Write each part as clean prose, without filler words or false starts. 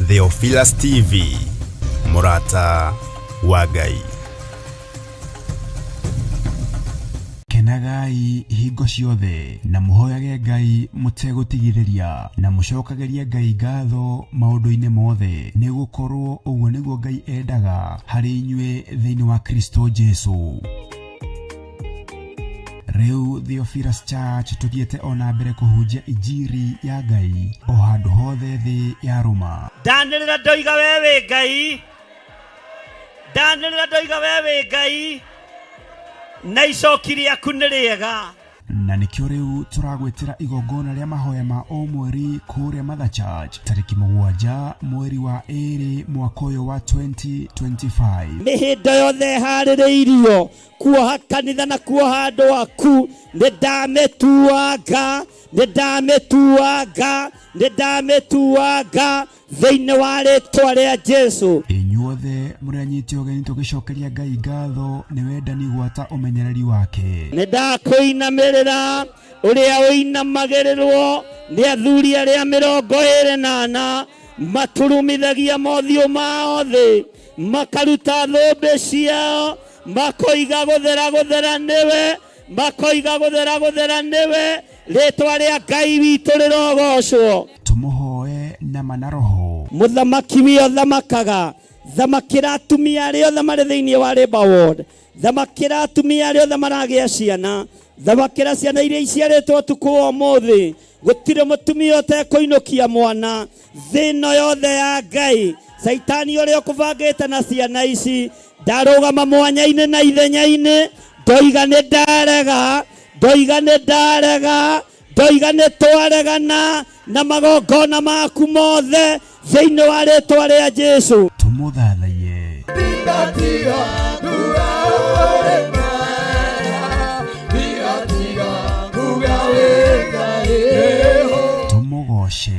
Theophilus TV, mũrata wa Ngai. Kenagai hingo ciothe na mũhoyage Ngai mũtegũtigithĩria, na mũcokagĩrie Ngai ngatho maũndũ-inĩ mothe, nĩ gũkorwo ũguo nĩguo Ngai endaga harĩ inyuĩ thĩinĩ wa Kristo Jesu. Rĩu Theophilus Church tũthiĩte o na mbere kũhunjia injiri ya Ngai o handũ hothe thĩ ya rũma. Ndanĩrĩra ndoiga we wĩ Ngai, ndanĩrĩra ndoiga we wĩ Ngai, na icoki rĩaku nĩ rĩega. Na nĩkĩo rĩu tũragwĩtĩra igongona rĩa mahoya ma o mweri kũrĩa Mother Church tarĩki 7 mweri wa 2 mwaka ũyũ wa 2025. Mĩhĩndo yothe ĩharĩrĩirio kuoha kanitha na kuoha andũ aku, nĩ ndamĩtuanga, nĩ ndamĩtuanga, nĩ ndamĩtuanga thĩinĩ wa rĩtwa rĩa Jesu. Inyuothe mũrĩ anyite ũgeni tũgĩcokeria Ngai ngatho nĩ wendani gwata ũmenyereri wake. Nĩ ndakũinamĩrĩra ũrĩa ũinamagĩrĩrwo nĩ athuri arĩa 24 maturumithagia mothiũ mao thĩ, makaruta thũmbĩ ciao, makoiga gũthera gũthera nĩwe, makoiga gũthera gũthera nĩwe, rĩtwa rĩa Ngai witũ rĩrogocwo. Tũmũhoe na ma na roho. Mũthamaki wĩ ũthamakaga, thamakĩra atumia arĩa othe marĩ thĩinĩ wa Labour Ward, thamakĩra atumia arĩa othe maragĩa ciana, thamakĩra ciana iria iciarĩtwo ũtukũ wa ũmũthĩ. Gũtirĩ mũtumia ũtekũinũkia mwana thĩ ĩno yothe ya Ngai. Caitani ũrĩa ũkũbangĩte na ciana ici ndarũgama mwanya-inĩ na ithenya-inĩ, ndoiga nĩ ndarega, ndoiga nĩ ndarega, ndoiga nĩ twaregana na magongona maku mothe thĩinĩ wa rĩtwa rĩa Jesu. Tũmũthathaiye. Tũmũgoce.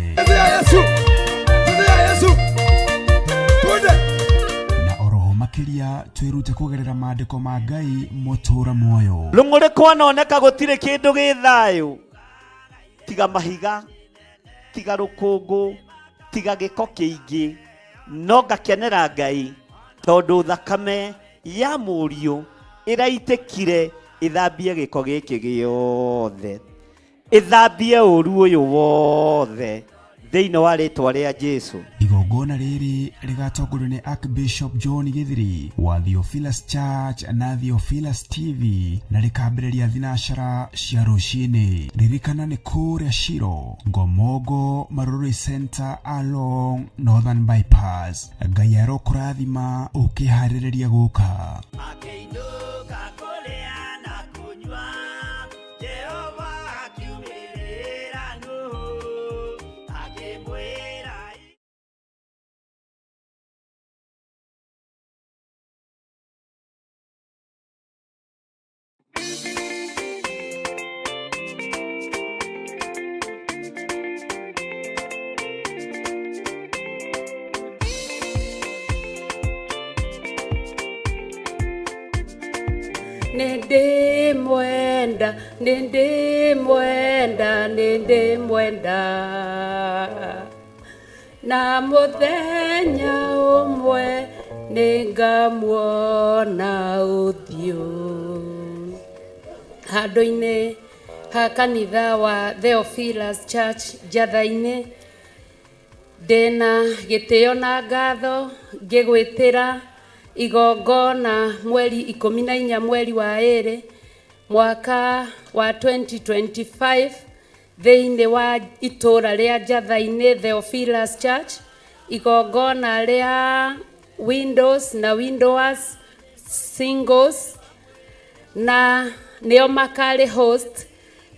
Na oroho makĩria twĩrute kũgerera maandĩko ma Ngai mũtũra muoyo. Rũng'ũrĩ kwanoneka gũtirĩ kĩndũ gĩ thayũ, tiga mahiga, tiga rũkũngũ, tiga gĩko kĩingĩ, no ngakenera Ngai tondũ thakame ya mũriũ ĩraitĩkire ĩthambie gĩko gĩkĩ gĩothe, ĩthambie ũru ũyũ wothe thĩinĩ wa rĩtwa rĩa Jesu. Igongona rĩrĩ rĩgatongorio nĩ Archbishop John Githiri wa Theophilus Church na Theophilus TV na rĩkambĩrĩria thinacara cia rũcinĩ. Ririkana nĩ kũrĩa Shiro, Ngomongo, Marurui Center along Northern Bypass. Ngai arokũrathima ũkĩharĩrĩria gũka. Akĩinũka kũrĩa na kũnyua, Jehova akiumĩrĩra Nuhu, akĩmwĩra. Nĩndĩmwenda, nĩndĩmwenda, nĩndĩmwenda, na mũthenya ũmwe nĩngamuona ũthiũ. Handũ-inĩ ha kanitha wa Theophilus Church Njatha-inĩ, ndĩna gĩtĩo na ngatho ngĩgwĩtĩra igongona mweri 14 mweri wa 2 mwaka wa 2025 thĩinĩ wa itũra rĩa Njatha-inĩ Theophilus Church, igongona rĩa windows na widowers singles, na nĩo makarĩ host,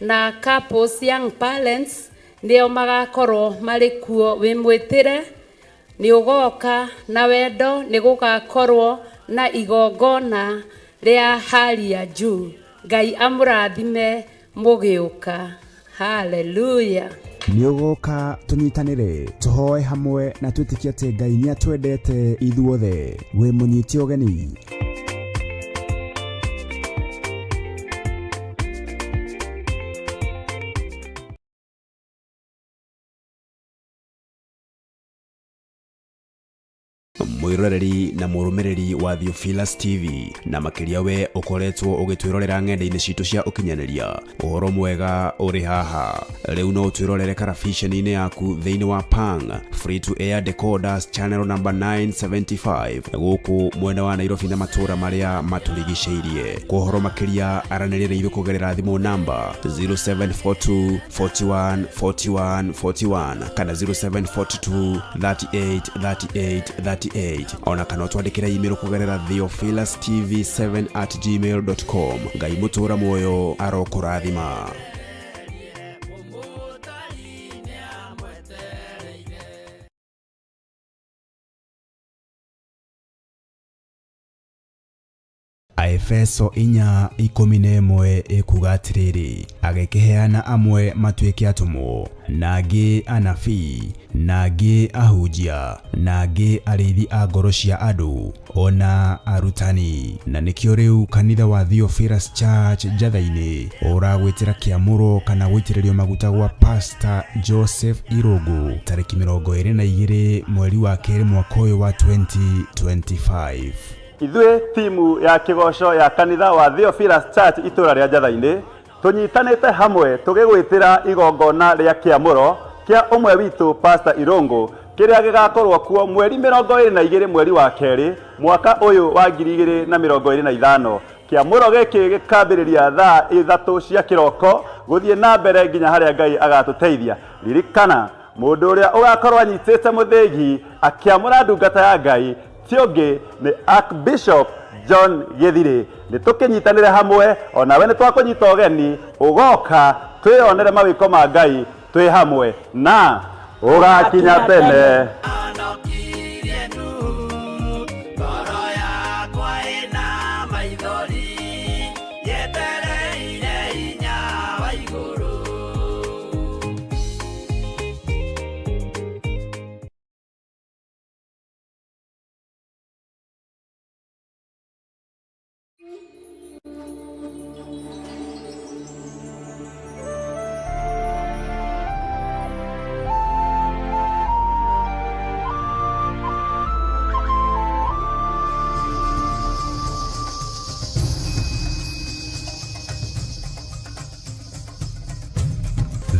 na couples young parents nĩo magakorwo marĩ kuo. Wĩmwĩtĩre nĩ ũgoka na wendo, nĩ gũgakorwo na igongona rĩa hali ya juu. Ngai amũrathime mũgĩũka. Hallelujah. Nĩ ũgoka tũnyitanĩre, tũhoe hamwe na twĩtĩkie atĩ Ngai nĩ atwendete ithuothe. Wĩ mũnyite ũgeni. Mwiroreri na mũrũmĩrĩri wa Theophilus TV, na makĩria we ũkoretwo ũgĩtwĩrorera ng'enda-inĩ citũ cia ũkinyanĩria, ũhoro mwega ũrĩ haha. Rĩu no ũtwĩrorere karabiceni-inĩ yaku thĩinĩ wa Pang Free to Air Decoders channel number 975 gũkũ mwena wa Nairobi na matũũra marĩa matũrigicĩirie. Kwa ũhoro makĩria aranĩria na ithuĩ kũgerera thimũ namba 0742 41 41 41 kana 0742 38 38 38, ona kana ũtwandĩkĩre email kũgerera theophilustv7@gmail.com. Ngai mũtũra muoyo arokũrathima. Aefeso 4:11 ĩkuga atĩrĩrĩ, agĩkĩheana amwe matuĩke atũmwo, na angĩ anabii, na angĩ ahunjia, na angĩ arĩithi a ngoro cia andũ, ona arutani. Na nĩkĩo rĩu kanitha wa Theophilus Church Njatha-inĩ ũragwĩtĩra kĩamũro kana gũitĩrĩrio maguta gwa Pastor Joseph Irũngũ tarĩki 22 mweri wa kerĩ mwaka ũyũ wa 2025. Ithuĩ timu ya kĩgoco ya kanitha wa Theophilus Church itũra rĩa Njatha-inĩ tũnyitanĩte hamwe tũgĩgwĩtĩra igongona rĩa kĩamũro kĩa ũmwe witũ Pastor Irũngũ kĩrĩa gĩgakorwo kuo mweri 22 mweri wa kerĩ mwaka ũyũ wa 2025. Kĩamũro gĩkĩ gĩkambĩrĩria thaa 3 cia kĩroko gũthiĩ na mbere nginya harĩa Ngai agatũteithia. Ririkana mũndũ ũrĩa ũgakorwo anyitĩte mũthĩgi akĩamũra ndungata ya Ngai ti ũngĩ nĩ Archbishop John Gĩthirĩ. Nĩ tũkĩnyitanĩre hamwe, onawe nĩ twakũnyita ũgeni ũgoka twĩyonere mawĩko ma Ngai twĩ hamwe na ũgakinya tene.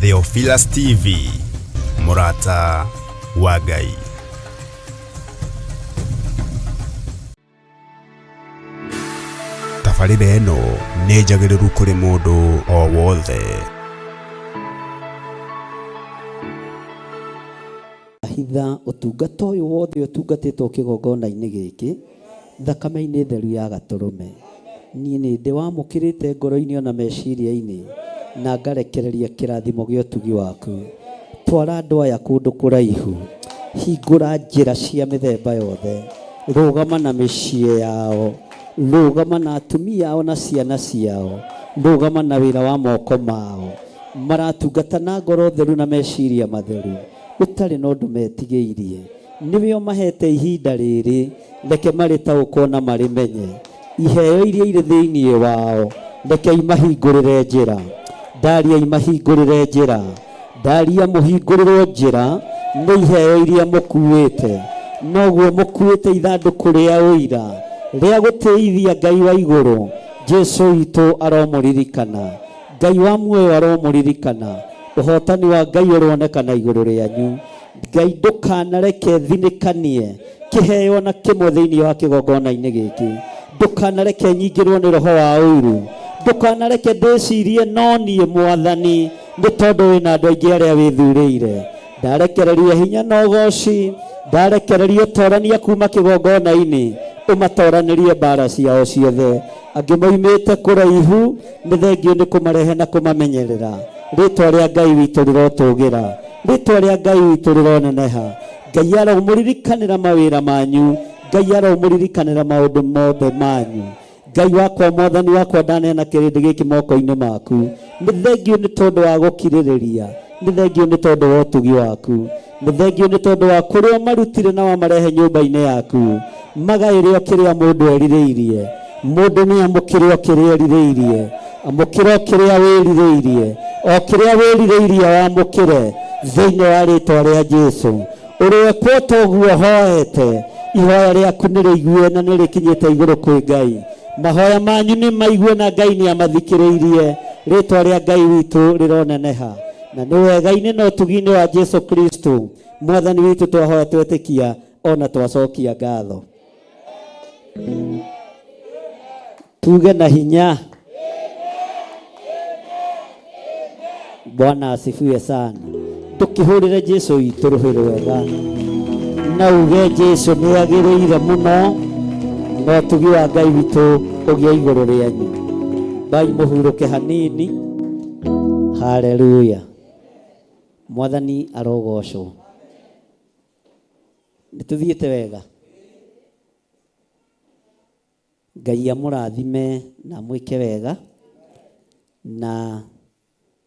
Theophilus TV, mũrata wa Ngai. Tabarĩra ĩno nĩ njagĩrĩru kũrĩ mũndũ o wothe. Hitha ũtungata ũyũ wothe ũtungatĩtwo kĩgongona-inĩ gĩkĩ thakame-inĩ theru ya gatũrũme. Niĩ nĩ ndĩwamũkĩrĩte ngoro-inĩ ona meciria-inĩ na ngarekereria kĩrathimo gĩa ũtugi waku. Twara andũ aya kũndũ kũraihu, hingũra njĩra cia mĩthemba yothe, rũgama na mĩciĩ yao, rũgama na atumia ao na ciana ciao, rũgama na wĩra wa moko mao. Maratungata na ngoro theru na meciria matheru, ũtarĩ na ũndũ metigĩirie. Nĩwe ũmahete ihinda rĩrĩ, reke marĩtaũkwo na marĩmenye. Iheo iria irĩ thĩinĩ wao, reke imahingũrĩre njĩra. Ndaria imahingũrĩre njĩra. Ndaria mũhingũrĩrwo njĩra nĩ iheo iria mũkuĩte. Noguo mũkuĩte ithandũkũ rĩa ũira rĩa gũtĩithia Ngai wa igũrũ. Jesu witũ aromũririkana. Ngai wa muoyo aromũririkana. Ũhotani wa Ngai ũronekana igũrũ rĩanyu. Ngai ndũkanareke thinĩkanie kĩheo na kĩmwe thĩinĩ wa kĩgongona-inĩ gĩkĩ. Ndũkanareke nyingĩrwo nĩ roho wa ũiru. Ndũkanareke ndĩcirie no niĩ Mwathani, nĩ tondũ wĩna andũ aingĩ arĩa wĩthurĩire. Ndarekereria hinya na ũgoci, ndarekereria ũtorania kuma kĩgongona-inĩ, ũmatoranĩrie mbara ciao ciothe. Angĩ moimĩte kũraihu, nĩ thengio nĩ kũmarehe na kũmamenyerera. Rĩtwa rĩa Ngai witũ rĩrotũgĩra, rĩtwa rĩa Ngai witũ rĩroneneha. Ngai aromũririkanĩra mawĩra manyu, Ngai aromũririkanĩra maũndũ mothe manyu. Ngai wakwa, Mwathani wakwa, ndaneana kĩrĩndĩ gĩkĩ moko-inĩ maku. Nĩ thengio nĩ tondũ wa gũkirĩrĩria, nĩ thengio nĩ tondũ wa ũtugi waku, nĩ thengio nĩ tondũ wa kũrĩa ũmarutire na wamarehe nyũmba-inĩ yaku. Magaĩre o kĩrĩa mũndũ erirĩirie. Mũndũ nĩ amũkĩre o kĩrĩa erirĩirie. Amũkĩre o kĩrĩa wĩrirĩirie. O kĩrĩa wĩrirĩirie wamũkĩre thĩinĩ wa rĩtwa rĩa Jesu. Ũrekwo toguo hoete. Ihoya rĩaku nĩ rĩigue na nĩ rĩkinyĩte igũrũ kwĩ Ngai. Mahoya manyu nĩ maigue na Ngai nĩ amathikĩrĩirie. Rĩtwa rĩa Ngai witũ rĩroneneha. Na nĩ wega-inĩ na ũtugi-inĩ wa Jesu Kristo Mwathani witũ twahoya twetĩkia ona twacokia ngatho. Tuge na hinya. Bwana asifiwe sana. Tukihurire Jesu witũ rũhĩ rwega na uge Jesu nĩ agĩrĩire mũno na ũtugi wa Ngai witũ ũgĩe igũrũ rĩanyu. Bai mũhurũke hanini. Haleluya. Mwathani arogocwo. Nĩ tũthiĩte wega. Ngai amũrathime na amwĩke wega na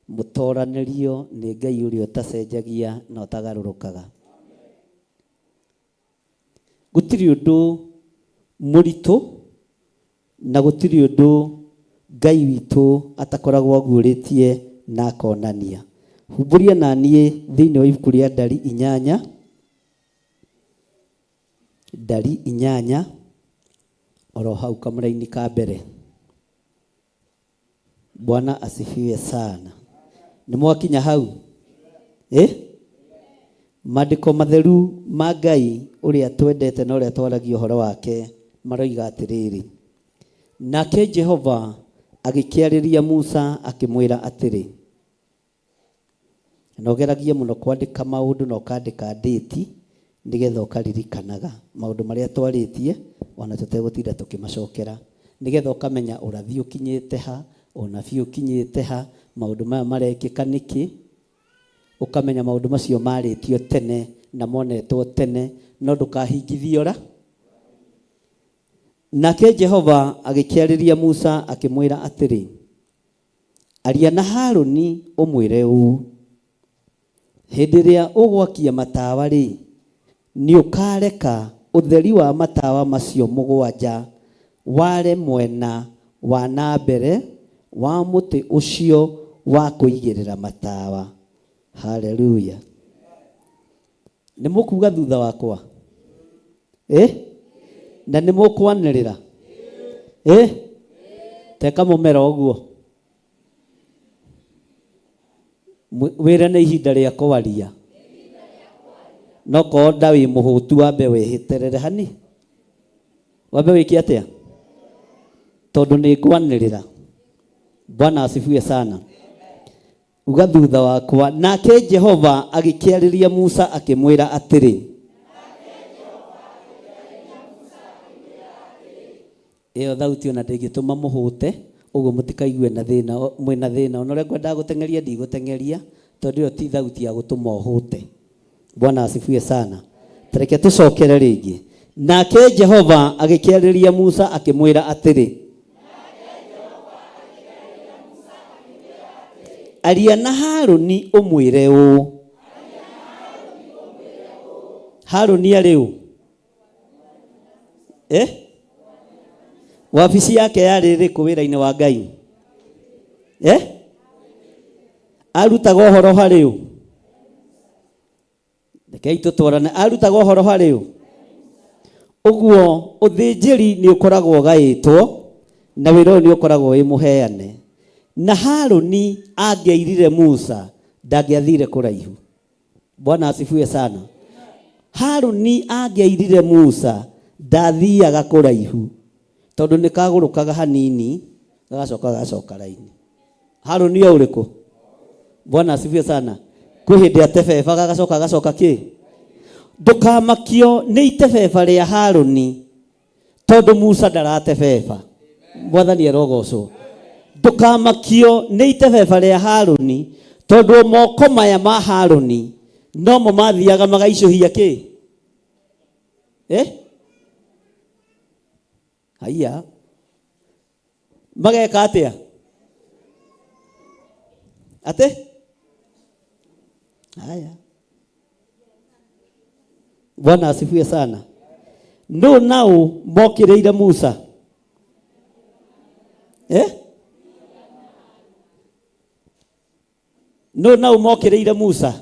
mũtoranĩrio nĩ Ngai ũrĩa ũtacenjagia na ũtagarũrũkaga. Gũtirĩ ũndũ mũritũ na gũtirĩ ũndũ Ngai witũ atakoragwo aguũrĩtie na akonania. Humbũria na niĩ thĩinĩ wa ibuku rĩa Ndari 8, Ndari 8, oro hau kamũraini ka mbere. Bwana asifiwe sana. Nĩ mwakinya hau? Maandĩko matheru ma Ngai ũrĩa twendete na ũrĩa twaragia ũhoro wake maroiga atĩrĩrĩ, nake Jehova agĩkĩarĩria Musa akĩmwĩra atĩrĩ, na ũgeragie mũno kwandĩka maũndũ na ũkandĩka ndĩti nĩgetha ũkaririkanaga maũndũ marĩa twarĩtie ona tũtegũtinda tũkĩmacokera, nĩgetha ũkamenya ũrathi ũkinyĩte ha, ũnabii ũkinyĩte ha, maũndũ maya marekĩka nĩkĩ, ũkamenya maũndũ macio marĩtio tene na monetwo tene, no ndũkahingithio ra. Nake Jehova agĩkĩarĩria Musa akĩmwĩra atĩrĩ, aria na Harũni ũmwĩre ũũ, hĩndĩ ĩrĩa ũgwakia matawa rĩ, nĩ ũkareka ũtheri wa matawa macio 7 ware mwena wa na mbere wa mũtĩ ũcio wa kũigĩrĩra matawa. Haleluya. Nĩ mũkuga thutha wakwa? Na nĩ mũkwanĩrĩra? Teka mũmera ũguo. Wĩre nĩ ihinda rĩa kwaria. No korwo nda wĩ mũhũtu wambe wĩhĩterere hani. Wambe wĩke atĩa? Tondũ nĩ ngwanĩrĩra. Bwana asifiwe sana. Uga thutha wakwa, nake Jehova agĩkĩarĩria Musa akĩmwĩra atĩrĩ, ĩyo thauti ona ndĩngĩtũma mũhũte ũguo mũtikaigue na thĩna, mwĩna thĩna. Ona ũrĩa ngwendaga gũteng'eria ndigũteng'eria, tondũ ĩyo ti thauti ya gũtũma ũhũte. Bwana asifiwe sana. Tareke tũcokere rĩngĩ. Nake Jehova agĩkĩarĩria Musa akĩmwĩra atĩrĩ, aria na Harũni ũmwĩre ũũ. Harũni arĩ ũ? Wabici yake yarĩ ĩrĩkũ wĩra-inĩ wa Ngai? Arutaga ũhoro harĩ ũ? Rekei tũtwarane. Arutaga ũhoro harĩ ũ? Ũguo ũthĩnjĩri nĩ ũkoragwo ũgaĩtwo na wĩra ũyũ nĩ ũkoragwo wĩ mũheane. Na Harũni angĩairire Musa ndangĩathire kũraihu. Bwana asifiwe sana. Harũni angĩairire Musa ndathiaga kũraihu, tondũ nĩ kagũrũkaga hanini gagacoka gagacoka raini. Harũni o ũrĩkũ? Bwana asifiwe sana. Kwĩ hĩndĩ atebeba gagacoka gagacoka kĩ? Ndũkamakio nĩ itebeba rĩa Harũni tondũ Musa ndaratebeba. Mwathani arogocwo. Ndũkamakio nĩ itebeba rĩa Harũni tondũ moko maya ma Harũni nomo mathiaga magaicũhia kĩ? Haiya. Mageka atĩa? Atĩ? Haya. Bwana asifiwe sana. Nũ nao mokĩrĩire Musa? Nũ nao mokĩrĩire Musa?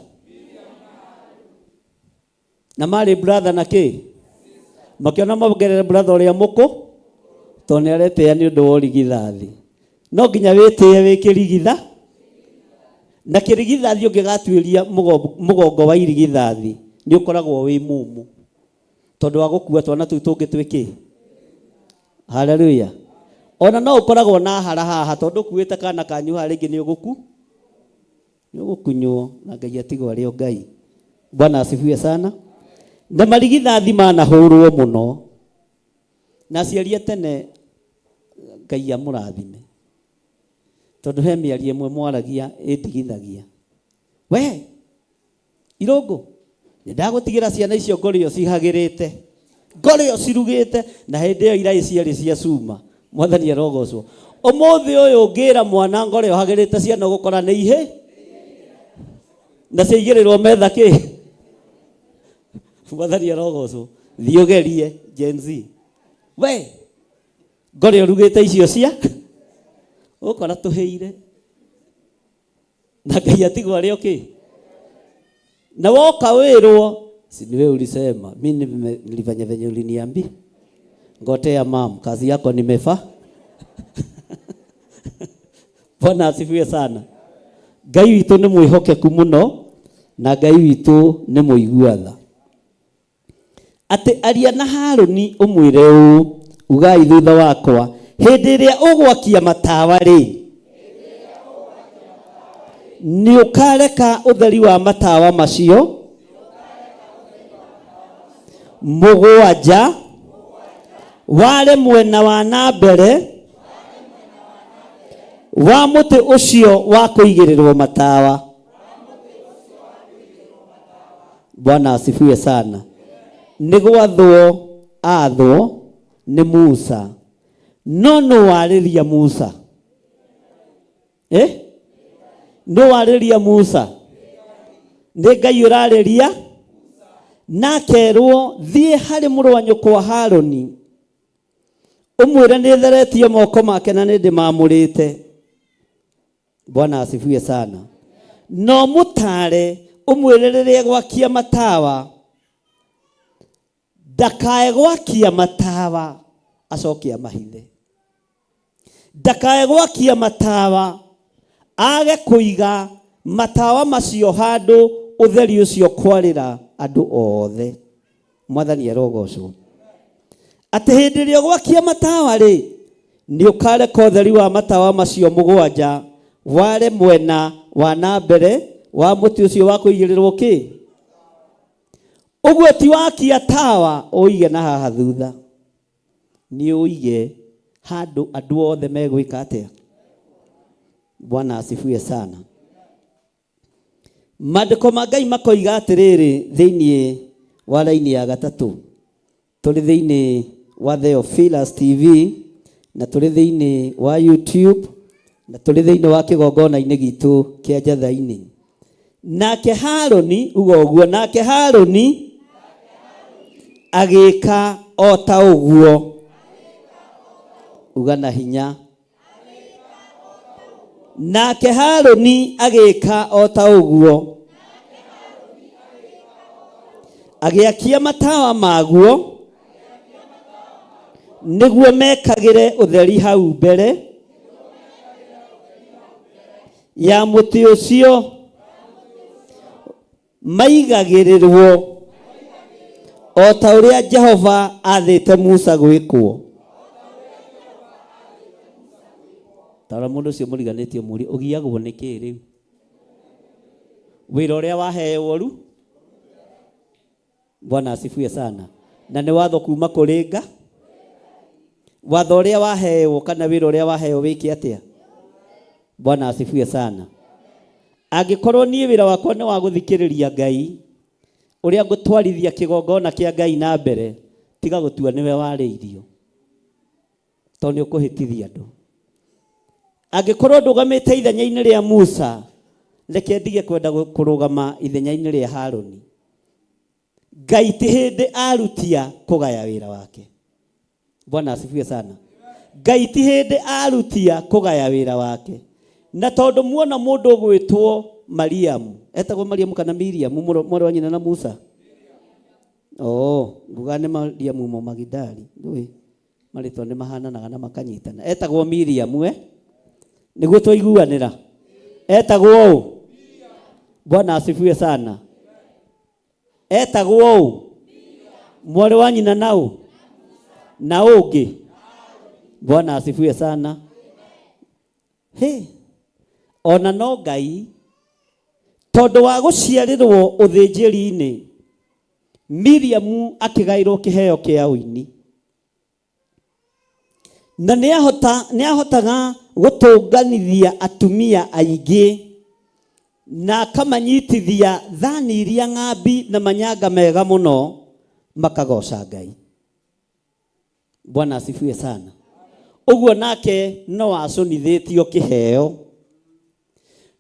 Na marĩ brother na kĩ? Makĩona mongerere brother ũrĩa mũkũ tondũ nĩ aretĩĩa nĩ ũndũ wa ũrigithathi. No nginya wĩtĩe wĩ kĩrigitha na kĩrigithathi ũngĩgatuĩria mũgongo wa irigithathi nĩ ũkoragwo wĩ mũmũ tondũ wa gũkua twana tũu tũngĩ twĩ kĩ. Haleluya. Ona no ũkoragwo na hara haha tondũ ũkuĩte kana kanyu haha rĩngĩ nĩ ũgũku nĩ ũgũkunywo na Ngai atigwo arĩ o Ngai. Bwana asifiwe sana. Na marigithathi manahũrwo mũno na aciari a tene Ngai amũrathime tondũ he mĩario ĩmwe mwaragia ĩndigithagia. We Irũngũ nĩ ndagũtigĩra ciana icio ngorĩo cihagĩrĩte ngorĩo cirugĩte na hĩndĩ ĩyo iraĩ ciarĩ cia cuma. Mwathani arogocwo. Ũmũthĩ ũyũ ũngĩra mwana ngorĩo hagĩrĩte ciana ũgũkora nĩ ihĩ na ciaigĩrĩrwo metha kĩ. Mwathani arogocwo. Thiĩ ũgerie Gen Z. We ngorĩo rugĩte icio cia ũgũkora tũhĩire na Ngai atigwo arĩ o kĩ. Na woka wĩrwo si niwe ulisema mi nilifanya venye uliniambi ngotea mam kazi yako nimefa. Bwana asifiwe sana. Ngai witũ nĩ mwĩhokeku mũno na Ngai witũ nĩ mũigua tha. Atĩ aria na Harũni ũmwĩre ũũ, ugai thutha wakwa, hĩndĩ ĩrĩa ũgwakia matawa-rĩ, nĩũkareka ũtheri wa matawa macio mũgwanja ware mwena wa na mbere wa mũtĩ ũcio wa kũigĩrĩrwo matawa. Bwana asifiwe sana. Nĩ gwathwo athwo nĩ Musa. No nũ warĩria Musa? Eh? Nũ warĩria Musa? Nĩ Ngai ũrarĩria? Na akerwo thiĩ harĩ mũrũ wa nyũkwa Harũni ũmwĩre nĩ theretie moko make na nĩ ndĩmamũrĩte. Bwana asifiwe sana. No mũtare ũmwĩre rĩrĩa gwakia matawa ndakae gwakia matawa acoke amahithe, ndakae gwakia matawa age kũiga matawa macio handũ ũtheri ũcio kwarĩra andũ othe. Mwathani arogocwo. Atĩ hĩndĩ ĩrĩa ũgwakia matawa rĩ, nĩ ũkareka ũtheri wa matawa macio mũgwanja ware mwena wa na mbere wa mũtĩ ũcio wa kũigĩrĩrwo kĩ. Ũguo ti wakia tawa ũige na haha thutha, nĩ ũige handũ andũ othe megwĩka atĩa. Bwana asifiwe sana. Maandĩko ma Ngai makoiga atĩrĩrĩ thĩinĩ wa raini ya gatatũ, tũrĩ thĩinĩ wa Theophilus TV na tũrĩ thĩinĩ wa YouTube na tũrĩ thĩinĩ wa kĩgongona-inĩ gitũ kĩa Njatha-inĩ. Nake Harũni, uga ũguo, nake Harũni agĩka o ta ũguo. Uga na hinya. Nake Harũni agĩka o ta ũguo, agĩakia matawa maguo nĩguo mekagĩre ũtheri hau mbere ya mũtĩ ũcio maigagĩrĩrwo o ta ũrĩa Jehova aathĩte Musa gwĩkwo. Tarora mũndũ ũcio mũriganĩtie ũmũrie ũgiagwo nĩ kĩĩ rĩu? Wĩra ũrĩa waheo ru Bwana asifiwe sana. Na nĩ watho kuma kũrĩ nga watho ũrĩa waheo kana wĩra ũrĩa waheo wĩke atĩa? Bwana asifiwe sana. Angĩkorwo niĩ wĩra wakwa nĩ wa gũthikĩrĩria Ngai ũrĩa ngũtwarithia kĩgongona kĩa Ngai na mbere, tiga gũtua nĩwe warĩirio tondũ nĩ ũkũhĩtithia andũ. Angĩkorwo ndũgamĩte ithenya-inĩ rĩa Musa, reke ndige kwenda kũrũgama ithenya-inĩ rĩa Harũni. Ngai ti hĩndĩ arutia kũgaya wĩra wake. Bwana asifiwe sana. Ngai ti hĩndĩ arutia kũgaya wĩra wake. Na tondũ muona mũndũ ũgwĩtwo Mariamu, etagwo Mariamu kana Miriamu, mwarĩ wa nyina na Musa? Oo, nguga nĩ Mariamu Mũmagidali. Ndũĩ marĩtwa nĩ mahananaga na makanyitana. Etagwo Miriam eh? Nĩguo twaiguanĩra. Etagwo ũ? Bwana asifiwe sana. Etagwo ũ? Mwarĩ wa nyina na ũ? Na ũngĩ? Bwana asifiwe sana. Hĩ, ona no Ngai tondũ wa gũciarĩrwo ũthĩnjĩri-inĩ, Miriamu akĩgaĩrwo kĩheo kĩa ũini. Na nĩahotaga gũtũnganithia atumia aingĩ na akamanyitithia thani iria ng'ambi na manyanga mega mũno makagoca Ngai. Bwana asifiwe sana. Ũguo nake no acũnithĩtio kĩheo,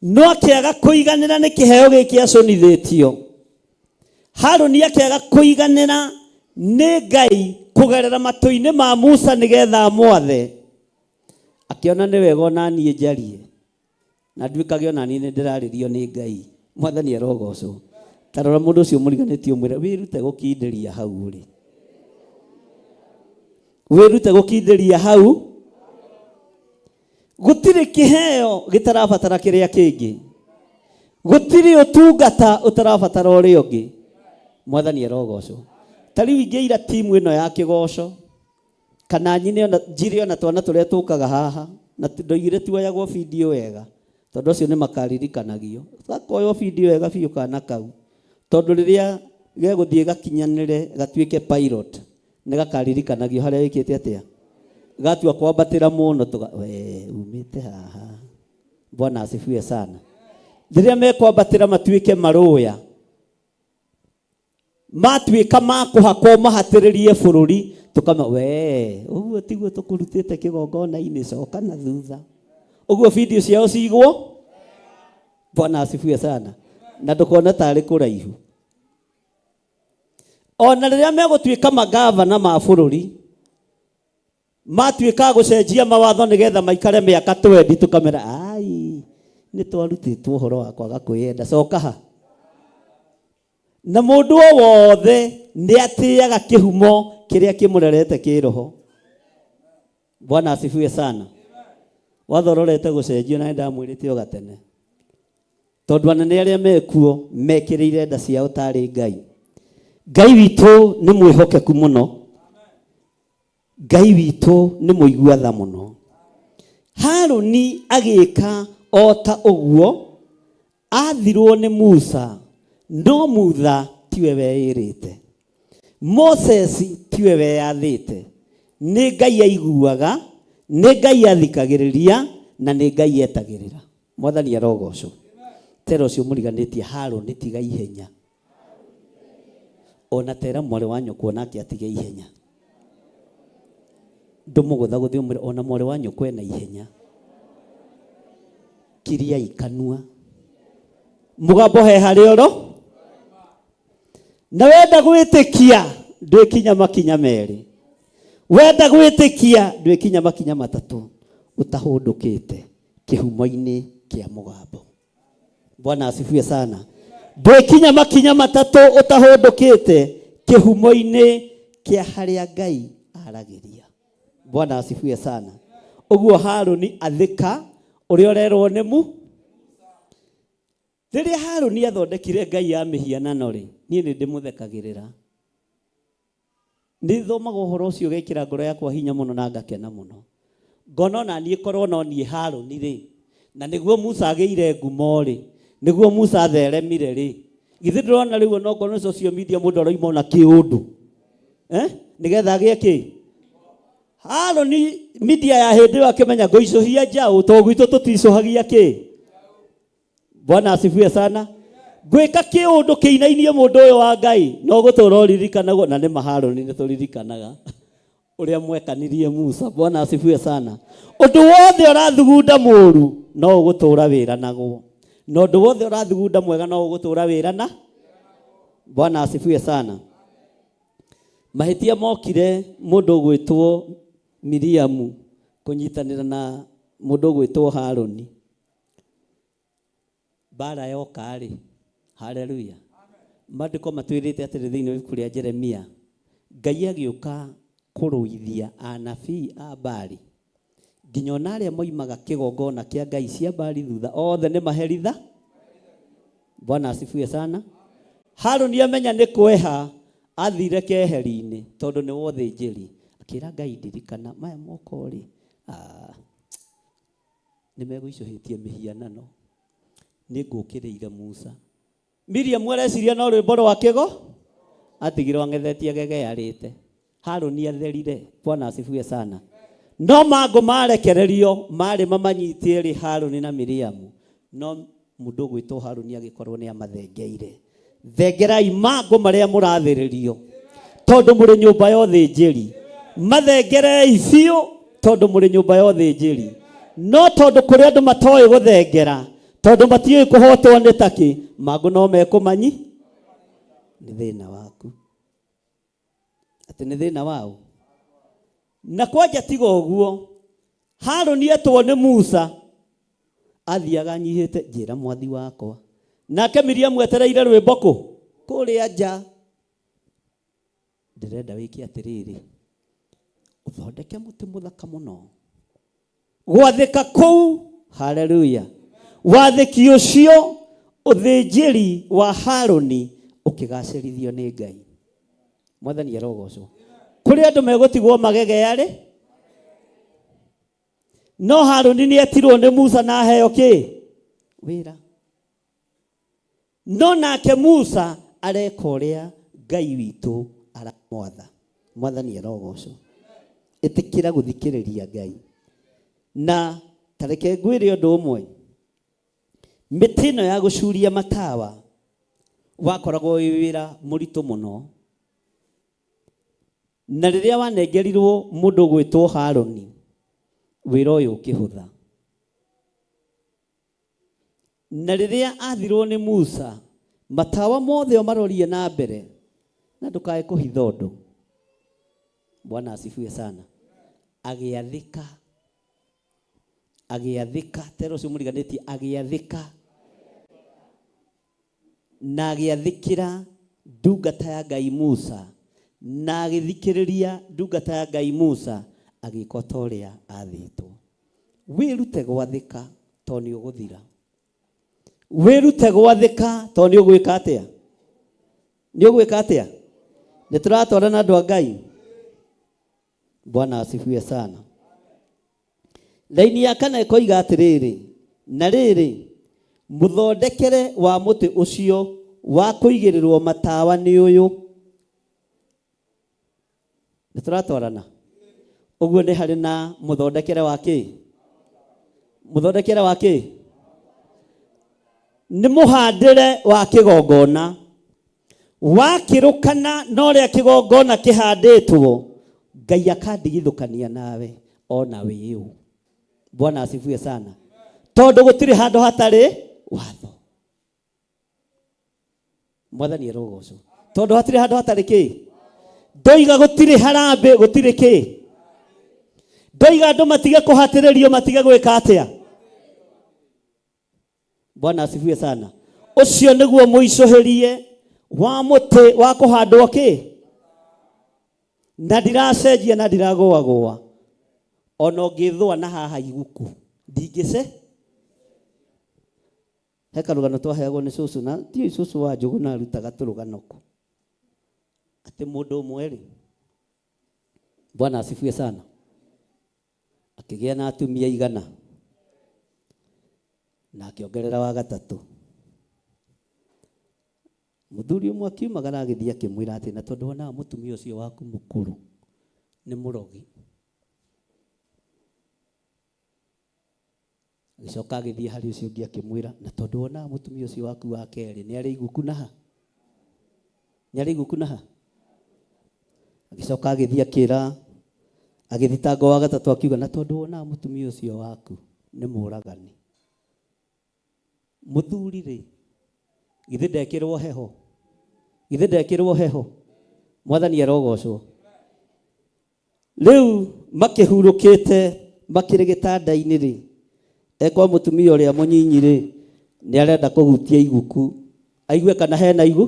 no akĩaga kũiganĩra nĩ kĩheo gĩkĩ acũnithĩtio. Harũni akĩaga kũiganĩra nĩ Ngai kũgerera matũ-inĩ ma Musa nĩgetha amwathe, akĩona nĩ wega ona niĩ njarie na nduĩkage ona niĩ nĩ ndĩrarĩrio nĩ Ngai. Mwathani arogocwo. Ta rora mũndũ ũcio mũriganĩtie ũmwĩre wĩrute gũkindĩria hau ũrĩ, wĩrute gũkindĩria hau. Gũtirĩ kĩheo gĩtarabatara kĩrĩa kĩngĩ, gũtirĩ ũtungata ũtarabatara ũrĩa ũngĩ. Mwathani arogocwo. Ta rĩu ingĩira timu ĩno ya kĩgoco kana nyine ona njire ona twana tũrĩa tũkaga haha na ndoigire tuoyagwo video wega, tondũ acio nĩ makaririkanagio. Gakoywo video wega biũ kana kau, tondũ rĩrĩa gegũthiĩ gakinyanĩre gatuĩke pilot nĩ gakaririkanagio harĩa wĩkĩte atĩa, gatua kwambatĩra mũno tũga we umĩte haha. Bwana asifiwe sana. Rĩrĩa mekwambatĩra matuĩke marũya, matuĩka makũhakwo mahatĩrĩrie bũrũri, tũkama we ũguo tiguo tũkũrutĩte kĩgongona-inĩ, coka na thutha. Ũguo video ciao cigwo. Bwana asifiwe sana. Na ndũkone tarĩ kũraihu. Ona rĩrĩa megũtuĩka magavana ma bũrũri, matuĩka gũcenjia mawatho nĩgetha maikare mĩaka 20, tũkamera ai nĩ twarutĩtwo ũhoro wa kwaga kwĩyenda, coka ha. Na mũndũ o wothe nĩ atĩaga kĩhumo kĩrĩa kĩmũrerete kĩroho. Bwana asifiwe sana. Watho ũrorete gũcenjio na nĩndamwĩrĩte o gatene, tondũ anene arĩa mekuo mekĩrĩire nda ciao tarĩ Ngai. Ngai witũ nĩ mwĩhokeku mũno, Ngai witũ nĩ mũigua tha mũno. Harũni agĩka o ta ũguo athirwo nĩ Musa, no Mutha tiwe weĩrĩte, Moses tiwe weyathĩte. Nĩ Ngai aiguaga, nĩ Ngai athikagĩrĩria, na nĩ Ngai etagĩrĩra. Mwathani arogocwo. Tera ũcio mũriganĩtie Harũni tiga ihenya, ona tera mwarĩ wa nyũkwa onake atige ihenya. Ndũmũgũthagũthe ũmwĩre ona mwarĩ wa nyũkwa ena ihenya. Kiriai kanua mũgambo he harĩa oro na wenda gwĩtĩkia ndwĩkinya makinya merĩ, wenda gwĩtĩkia ndwĩkinya makinya matatũ ũtahũndũkĩte kĩhumo-inĩ kĩa mũgambo. Bwana asifiwe sana. Ndwĩkinya makinya matatũ ũtahũndũkĩte kĩhumo-inĩ kĩa harĩa Ngai aragĩria. Bwana asifiwe sana. Ũguo Harũni athĩka ũrĩa ũrerwo nĩ mu. Rĩrĩa Harũni athondekire Ngai ya mĩhianano rĩ, niĩ nĩ ndĩmũthekagĩrĩra. Nĩ thomaga ũhoro ũcio ũgekĩra ngoro yakwa hinya mũno na ngakena mũno. Ngona ona niĩ korwo no niĩ Harũni rĩ, na nĩguo Musa agĩire ngumo rĩ, nĩguo Musa atheremire rĩ, githĩ ndũrona rĩu onokorwo nĩ social media mũndũ aroima ona kĩũndũ, nĩgetha agĩe kĩ? Harũni media ya hĩndĩ ĩyo akĩmenya ngũicũhia njaũ, tondũ gwitũ tũticũhagia kĩ? Bwana asifiwe sana. Ngwĩka kĩũndũ kĩinainie mũndũ ũyũ wa Ngai, no gũtũra ũririkanagwo, na nĩ ma Harũni nĩ tũririkanaga ũrĩa mwekanirie Musa. Bwana asifiwe sana. Ũndũ wothe ũrathugunda mũru no ũgũtũra wĩranagwo, na ũndũ wothe ũrathugunda mwega no ũgũtũra wĩrana. Bwana asifiwe sana. Mahĩtia mokire mũndũ ũgwĩtwo Miriamu kũnyitanĩra na mũndũ ũgwĩtwo Harũni. Mbara yoka rĩ, haleluya. Maandĩko matwĩrĩte atĩrĩ thĩinĩ wa ibuku rĩa Jeremia, Ngai agĩũka kũrũithia anabii a Baali nginya ona arĩa moimaga kĩgongona kĩa ngai cia Baali thutha othe nĩ maheritha. Bwana asifiwe sana. Haruni amenya nĩ kweha athire keheri-inĩ tondũ nĩ wothĩnjĩri, akĩra Ngai ndirikana maya moko rĩ, ah, nĩ megũicũhĩtie mĩhianano, nĩ ngũkĩrĩire Musa. Miriam areciria no rwĩmbo rwa kĩgo atigirwo ang'ethetie gegearĩte. Haruni atherire. Bwana asifiwe sana. No mangũ marekererio marĩ mamanyitie rĩ Haruni na Miriam, no mũndũ ũgwĩtwo Haruni agĩkorwo nĩ amathengeire. Thengerai mangũ marĩa mũrathĩrĩrio tondũ mũrĩ nyũmba ya ũthĩnjĩri. Mathengerei biũ tondũ mũrĩ nyũmba ya ũthĩnjĩri. No tondũ kũrĩ andũ matoĩ gũthengera, tondũ matiũĩ kũhotwo nĩ takĩ, mangũ no mekũmanyi. Nĩ thĩna waku. Atĩ nĩ thĩna wao. Na kwanja tiga ũguo, Harũni etwo nĩ Musa, athiaga anyihĩte, njĩra mwathi wakwa. Nake Miriamu etereire rwĩmbo kũ? Kũrĩa nja. Ndĩrenda wĩke atĩrĩrĩ, ũthondeke mũtĩ mũthaka mũno. Gwathĩka kũu, haleluya, wathĩki ũcio, ũthĩnjĩri wa Harũni ũkĩgacĩrithio nĩ Ngai. Mwathani arogocwo. Kũrĩ andũ megũtigwo magegearĩ, no Harũni nĩ etirwo nĩ Musa na aheo kĩ? Wĩra. No nake Musa areka ũrĩa Ngai witũ aramwatha. Mwathani arogocwo. Ĩtĩkĩra gũthikĩrĩria Ngai. Na ta reke ngwĩre ũndũ ũmwe, mĩtĩ ĩno ya gũcuria matawa wakoragwo wĩ wĩra mũritũ mũno. Na rĩrĩa wanengerirwo mũndũ ũgwĩtwo Harũni, wĩra ũyũ ũkĩhũtha. Na rĩrĩa aathirwo nĩ Musa, matawa mothe ũmarorie na mbere, na ndũkae kũhitha ũndũ. Bwana asifiwe sana. Agĩathĩka, agĩathĩka, tera ũcio mũriganĩtie, agĩathĩka na agĩathĩkĩra ndungata ya Ngai Musa, na agĩthikĩrĩria ndungata ya Ngai Musa, agĩka o ta ũrĩa aathĩtwo. Wĩrute gwathĩka tondũ nĩ ũgũthira. Wĩrute gwathĩka tondũ nĩ ũgwĩka atĩa? Nĩ ũgwĩka atĩa? Nĩ tũratwarana andũ a Ngai? Bwana asifiwe sana. Raini ya kana ĩkoiga atĩrĩrĩ, na rĩrĩ, mũthondekere wa mũtĩ ũcio wa kũigĩrĩrwo matawa nĩ ũyũ. Nĩ tũratwarana? Ũguo nĩ harĩ na mũthondekere wa kĩ? Mũthondekere wa kĩ? Nĩ mũhandĩre wa kĩgongona. Wakĩrũkana na ũrĩa kĩgongona kĩhandĩtwo, Ngai akandigithũkania nawe ona wĩ ũ. Bwana asifiwe sana. Tondũ gũtirĩ handũ hatarĩ watho. Mwathani arogocwo. Tondũ hatirĩ handũ hatarĩ kĩ? Ndoiga gũtirĩ harambĩ, gũtirĩ kĩ? Ndoiga andũ matige kũhatĩrĩrio, matige gwĩka atĩa? Bwana asifiwe sana. Ũcio nĩguo mũicũhĩrie wa mũtĩ wa kũhandwo kĩ? Na ndiracenjia na ndiragũagũa. Ona ũngĩthũa na haha iguku, ndingĩce. He karũgano twaheagwo nĩ cũcũ na ndiũĩ cũcũ wa Njũgũ na arutaga tũrũgano kũ. Atĩ mũndũ ũmwe rĩ, Bwana asifiwe sana, akĩgĩa na atumia igana na akĩongerera wa gatatũ. Mũthuri ũmwe akiumagara agĩthiĩ akĩmwĩra atĩ na tondũ wonaga mũtumia ũcio waku mũkũrũ nĩ mũrogi. Agĩcoka agĩthiĩ harĩ ũcio ũngĩ akĩmwĩra, na tondũ wonaga mũtumia ũcio waku wa kerĩ nĩ arĩ iguku na ha? Nĩ arĩ iguku na ha? Agĩcoka agĩthiĩ akĩra, agĩthitanga wa gatatũ akiuga, na tondũ wonaga mũtumia ũcio waku nĩ mũragani. Mũthuri rĩ, githĩ ndekĩrwo heho? Githĩ ndekĩrwo heho? Mwathani arogocwo. Rĩu makĩhurũkĩte makĩrĩ gĩtanda-inĩ-rĩ, ekwa mũtumia ũrĩa mũnyinyi-rĩ, nĩ arenda kũhutia iguku, aigue kana hena igu.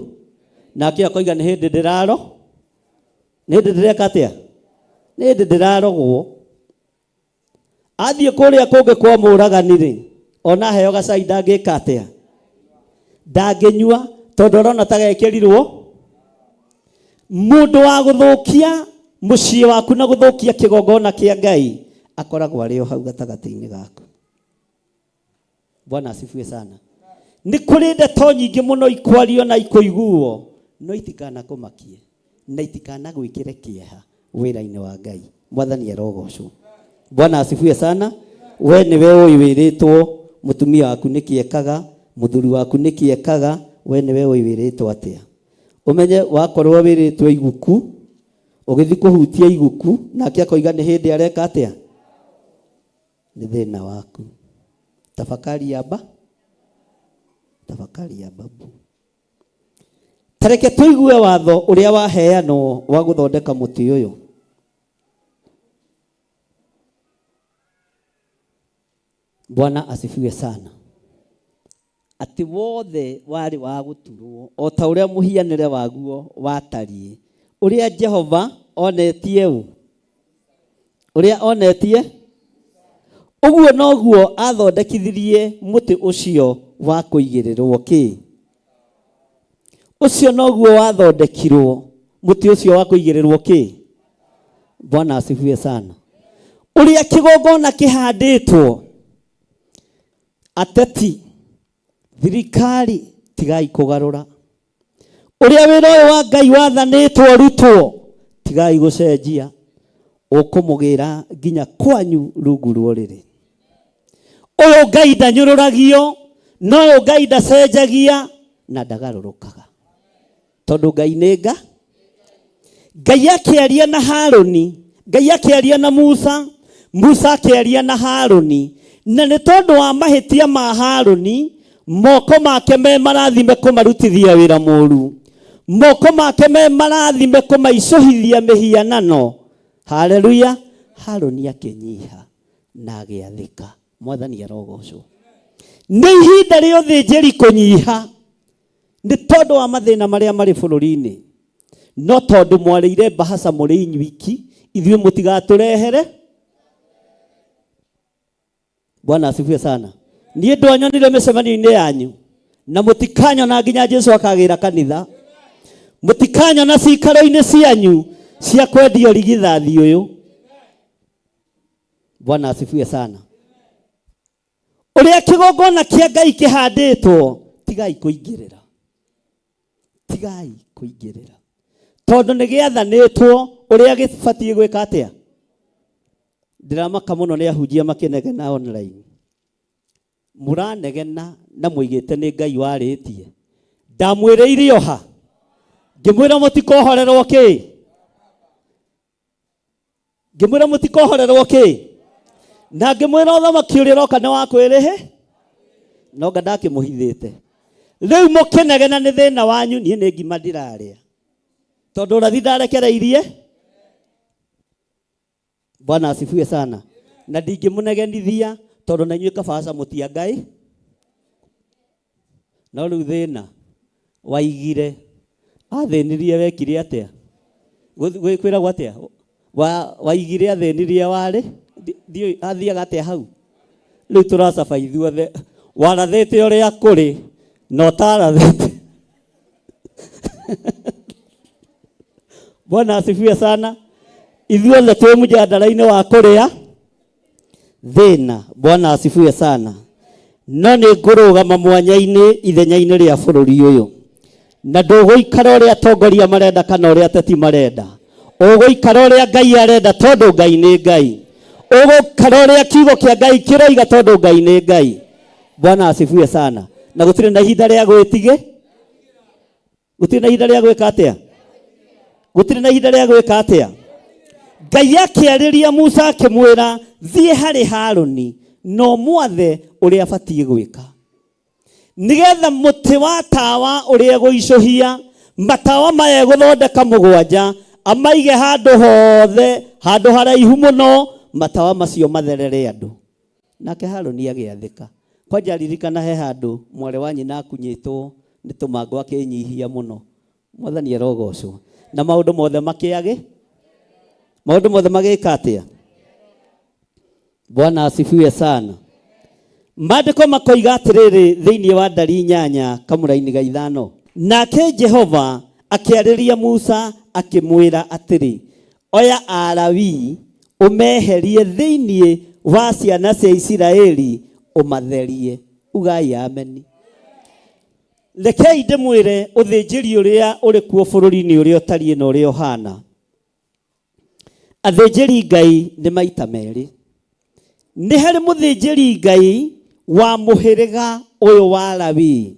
Nake akoiga nĩ hĩndĩ ndĩraro, nĩ hĩndĩ ndĩreka atĩa? Nĩ hĩndĩ ndĩrarogwo. Athiĩ kũrĩa kũngĩ kwa mũragani rĩ, ona heo gacai ndangĩka atĩa? Ndangĩnyua tondũ arona ta gekĩrirwo. Mũndũ wa gũthũkia mũciĩ waku na gũthũkia kĩgongona kĩa Ngai akoragwo arĩ o hau gatagatĩ-inĩ gaku. Bwana asifiwe sana. Nĩ kũrĩ ndeto nyingĩ mũno ikwario na ikũiguo, no itikanakũmakie na itikanagwĩkĩre kĩeha wĩra-inĩ wa Ngai. Mwathani arogocwo. Bwana asifiwe sana. We nĩwe ũĩ wĩrĩtwo mũtumia waku nĩkĩ ekaga, mũthuri waku nĩkĩ ekaga, we nĩwe ũĩ wĩrĩtwo atĩa. Ũmenye wakorwo wĩrĩtwo iguku, ũgĩthiĩ kũhutia iguku, nake akoiga nĩ hĩndĩ areka atĩa? Nĩ thĩna waku. Tafakari ya ba, tafakari ya babu. Tareke tũigue watho ũrĩa waheanwo wa gũthondeka mũtĩ ũyũ. Bwana asifiwe sana. Atĩ wothe warĩ wa gũturwo o ta ũrĩa mũhianĩre waguo watariĩ, ũrĩa Jehova onetie ũ? Ũrĩa onetie? Ũguo noguo athondekithirie mũtĩ ũcio wa kũigĩrĩrwo kĩ? Ũcio noguo wathondekirwo mũtĩ ũcio wa kũigĩrĩrwo kĩ? Bwana asifiwe sana. Ũrĩa kĩgongona kĩhandĩtwo, ateti, thirikari, tigai kũgarũra. Ũrĩa wĩra ũyũ wa Ngai wathanĩtwo ũrutwo, tigai gũcenjia. Ũkũmũgĩra nginya kwanyu rungu rwa ũrĩrĩ. Ũyũ Ngai ndanyũrũragio, na ũyũ Ngai ndacenjagia na ndagarũrũkaga. Tondũ Ngai nĩ nga. Ngai akĩaria na Harũni, Ngai akĩaria na Musa, Musa akĩaria na Harũni, na nĩ tondũ wa mahĩtia ma Harũni, moko make me marathime kũmarutithia wĩra mũru, moko make me marathime kũmaicũhithia mĩhianano. Haleluya! Harũni akĩnyiha na agĩathĩka. Mwathani arogocwo. Nĩ ihinda rĩa ũthĩnjĩri kũnyiha nĩ tondũ wa mathĩna marĩa marĩ bũrũri-inĩ, no tondũ mwarĩire mbahaca mũrĩ inyuiki, ithuĩ mũtigatũrehere. Bwana asifiwe sana. Niĩ ndwanyonire mĩcemanio-inĩ yanyu na mũtikanyona nginya Jesu akagĩra kanitha. Mũtikanyona cikaro-inĩ cianyu cia kwendia ũrigithathi ũyũ. Bwana asifiwe sana. Ũrĩa kĩgongona kĩa Ngai kĩhandĩtwo, tigai kũingĩrĩra. Tigai kũingĩrĩra. Tondũ nĩ gĩathanĩtwo ũrĩa gĩbatiĩ gwĩka atĩa? Ndĩramaka mũno nĩ ahunjia makĩnegena online. Mũranegena na mũigĩte nĩ Ngai warĩtie. Ndamwĩrĩire oha. Ngĩmwĩra mũtikohorerwo kĩ? Ngĩmwĩra mũtikohorerwo kĩ? Na ngĩmwĩra ũthamaki ũrĩa ũroka nĩ wa kwĩrĩhe? No nga ndakĩmũhithĩte. Rĩu mũkĩnegena nĩ thĩna wanyu, niĩ nĩ ngima ndĩrarĩa. Tondũ ũrathi ndarekereirie. Bwana asifiwe sana. Na ndingĩmũnegenithia tondũ na inyuĩ kabaca mũtia Ngai. No rĩu thĩna waigire athĩnirie wekire atĩa? Kwĩragwo atĩa? Waigire athĩnirie warĩ? Ndiũĩ athiaga atĩa hau? Rĩu tũracaba ithuothe. Warathĩte ũrĩa kũrĩ na ũtarathĩte. Bwana asifiwe sana. Ithuothe twĩ mũjandara-inĩ wa kũrĩa thĩna. Bwana asifiwe sana. No nĩ ngũrũgama mwanya-inĩ ithenya-inĩ rĩa bũrũri ũyũ, na ndũgũikara ũrĩa atongoria marenda kana ũrĩa ateti marenda. Ũgũikara ũrĩa Ngai arenda tondũ Ngai nĩ Ngai. Ũgũikara ũrĩa kiugo kĩa Ngai kĩroiga tondũ Ngai nĩ Ngai. Bwana asifiwe sana. Na gũtirĩ na ihinda rĩa gwĩtigĩ, gũtirĩ na ihinda rĩa gwĩka atĩa? Gũtirĩ na ihinda rĩa gwĩka atĩa? Ngai akĩarĩria Musa akĩmwĩra, thiĩ harĩ Harũni na ũmwathe ũrĩa abatiĩ gwĩka, nĩgetha mũtĩ wa tawa ũrĩa egũicũhia, matawa maya egũthondeka mũgwanja, amaige handũ hothe, handũ haraihu mũno, matawa macio matherere andũ. Nake Harũni agĩathĩka. Kwanja ririkana he handũ mwarĩ wa nyina akunyĩtwo nĩ tũmango akĩnyihia mũno. Mwathani arogocwo. Na maũndũ mothe makĩage, maũndũ mothe magĩka atĩa? Bwana asifiwe sana. Maandĩko makoiga atĩrĩrĩ thĩinĩ wa Ndari 8 kamũraini ga 5, nake Jehova akĩarĩria Musa akĩmwĩra atĩrĩ, oya Alawii ũmeherie thĩinĩ wa ciana cia Isiraeli ũmatherie. Ugai ameni. Rekei ndĩmwĩre ũthĩnjĩri ũrĩa ũrĩ kuo bũrũri-inĩ ũrĩa ũtariĩ na ũrĩa ũhana. Athĩnjĩri Ngai nĩ maita merĩ. Nĩ harĩ mũthĩnjĩri Ngai wa mũhĩrĩga ũyũ wa Lawi,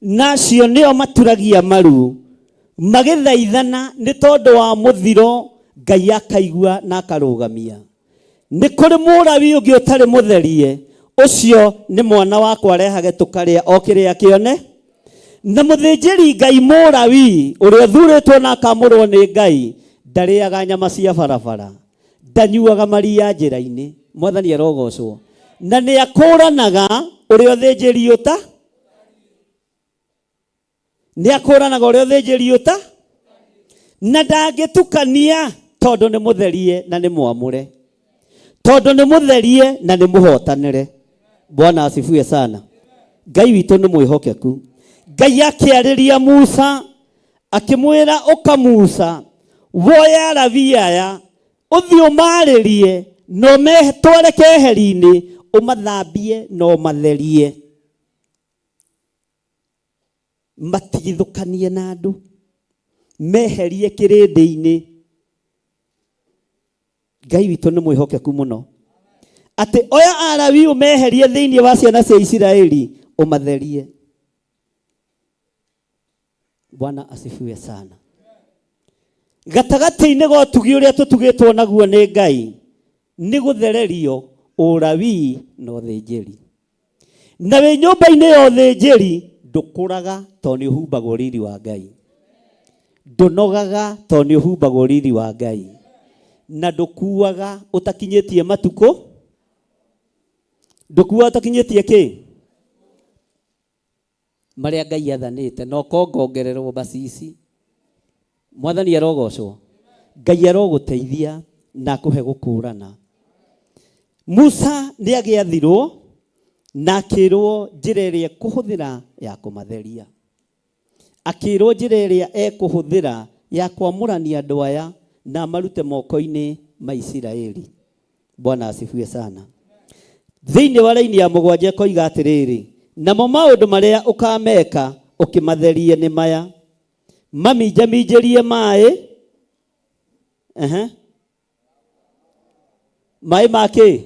na acio nĩo maturagia maru magĩthaithana nĩ tondũ wa mũthiro, Ngai akaigua na akarũgamia. Nĩ kũrĩ Mũlawi ũngĩ ũtarĩ mũtherie, ũcio nĩ mwana wakwa arehage tũkarĩa o kĩrĩa kĩone. Na mũthĩnjĩri Ngai Mũlawi ũrĩa ũthurĩtwo na akamũrwo nĩ Ngai ndarĩaga nyama cia barabara, ndanyuaga maria njĩra-inĩ. Mwathani arogocwo. Na nĩ akũranaga ũrĩa ũthĩnjĩri ũta nĩ akũranaga ũrĩa ũthĩnjĩri ũta na ndangĩtukania tondũ nĩ mũtherie na nĩ mwamũre, tondũ nĩ mũtherie na nĩ mũhotanĩre. Bwana asifiwe sana. Ngai witũ nĩ mwĩhokeku. Ngai akĩarĩria Musa akĩmwĩra, ũka Musa, woya Alawii aya ũthiĩ ũmarĩrie na ũmetware keheri-inĩ, ũmathambie na ũmatherie, matigithũkanie na andũ, meherie kĩrĩndĩ-inĩ. Ngai witũ nĩ mwĩhokeku mũno, atĩ oya Alawii ũmeherie thĩinĩ wa ciana cia Isiraeli ũmatherie. Bwana asifiwe sana. Gatagatĩ-inĩ ga ũtugi ũrĩa tũtugĩtwo naguo nĩ Ngai nĩ gũthererio ũlawii na ũthĩnjĩri. Na wĩ nyũmba-inĩ ya ũthĩnjĩri ndũkũraga tondũ nĩ ũhumbagwo riri wa Ngai, ndũnogaga tondũ nĩ ũhumbagwo riri wa Ngai, na ndũkuaga ũtakinyĩtie matukũ, ndũkuaga ũtakinyĩtie kĩ marĩa Ngai athanĩte, na ũkongongererwo macici. Mwathani arogocwo. Ngai arogũteithia na akũhe gũkũrana. Musa nĩ agĩathirwo na akĩrwo njĩra ĩrĩa ekũhũthĩra ya kũmatheria, akĩrwo njĩra ĩrĩa ekũhũthĩra ya kwamũrania andũ aya na amarute moko-inĩ ma Isiraeli. Bwana asifiwe sana. Thĩinĩ wa raini ya 7 ĩkoiga atĩrĩrĩ, namo maũndũ marĩa ũkameka ũkĩmatherie nĩ maya, maminjaminjĩrie maĩ, maĩ ma kĩ?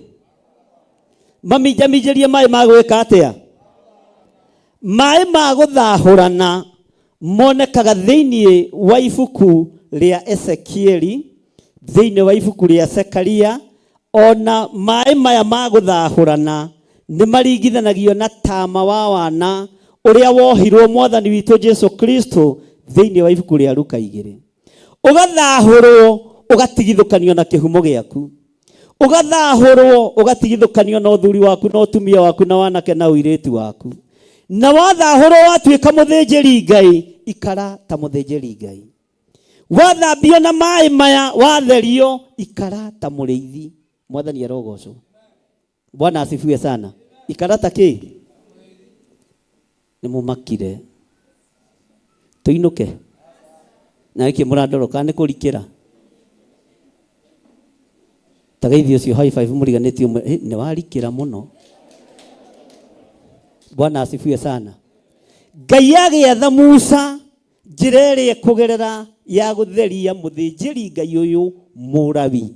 Maminjaminjĩrie maĩ ma gwĩka atĩa? Maĩ ma gũthahũrana monekaga thĩinĩ wa ibuku rĩa Ezekieli, thĩinĩ wa ibuku rĩa Zekaria, ona maĩ maya ma gũthahũrana nĩ maringithanagio na tama wa wana ũrĩa wohirwo Mwathani witũ Jesu Kristo thĩinĩ wa ibuku rĩa Luka 2. Ũgathahũrwo ũgatigithũkanio na kĩhumo gĩaku, ũgathahũrwo ũgatigithũkanio na ũthuri waku na ũtumia waku na wanake na ũirĩtu waku, na wathahũrwo watuĩka mũthĩnjĩri Ngai, ikara ta mũthĩnjĩri Ngai. Wathambio na maĩ maya, watherio, ikara ta mũrĩithi. Mwathani arogocwo. Bwana asifiwe sana. Ikara ta kĩ? Nĩ mũmakire. Tũinũke. Na nĩkĩ mũrandoroka nĩ kũrikĩra? Ta geithio ũcio high five mũriganĩtie ũmwe, nĩ warikĩra mũno. Bwana asifiwe sana. Ngai agĩatha Musa njĩra ĩrĩa ĩkũgerera ya gũtheria mũthĩnjĩri Ngai ũyũ Mũlawi.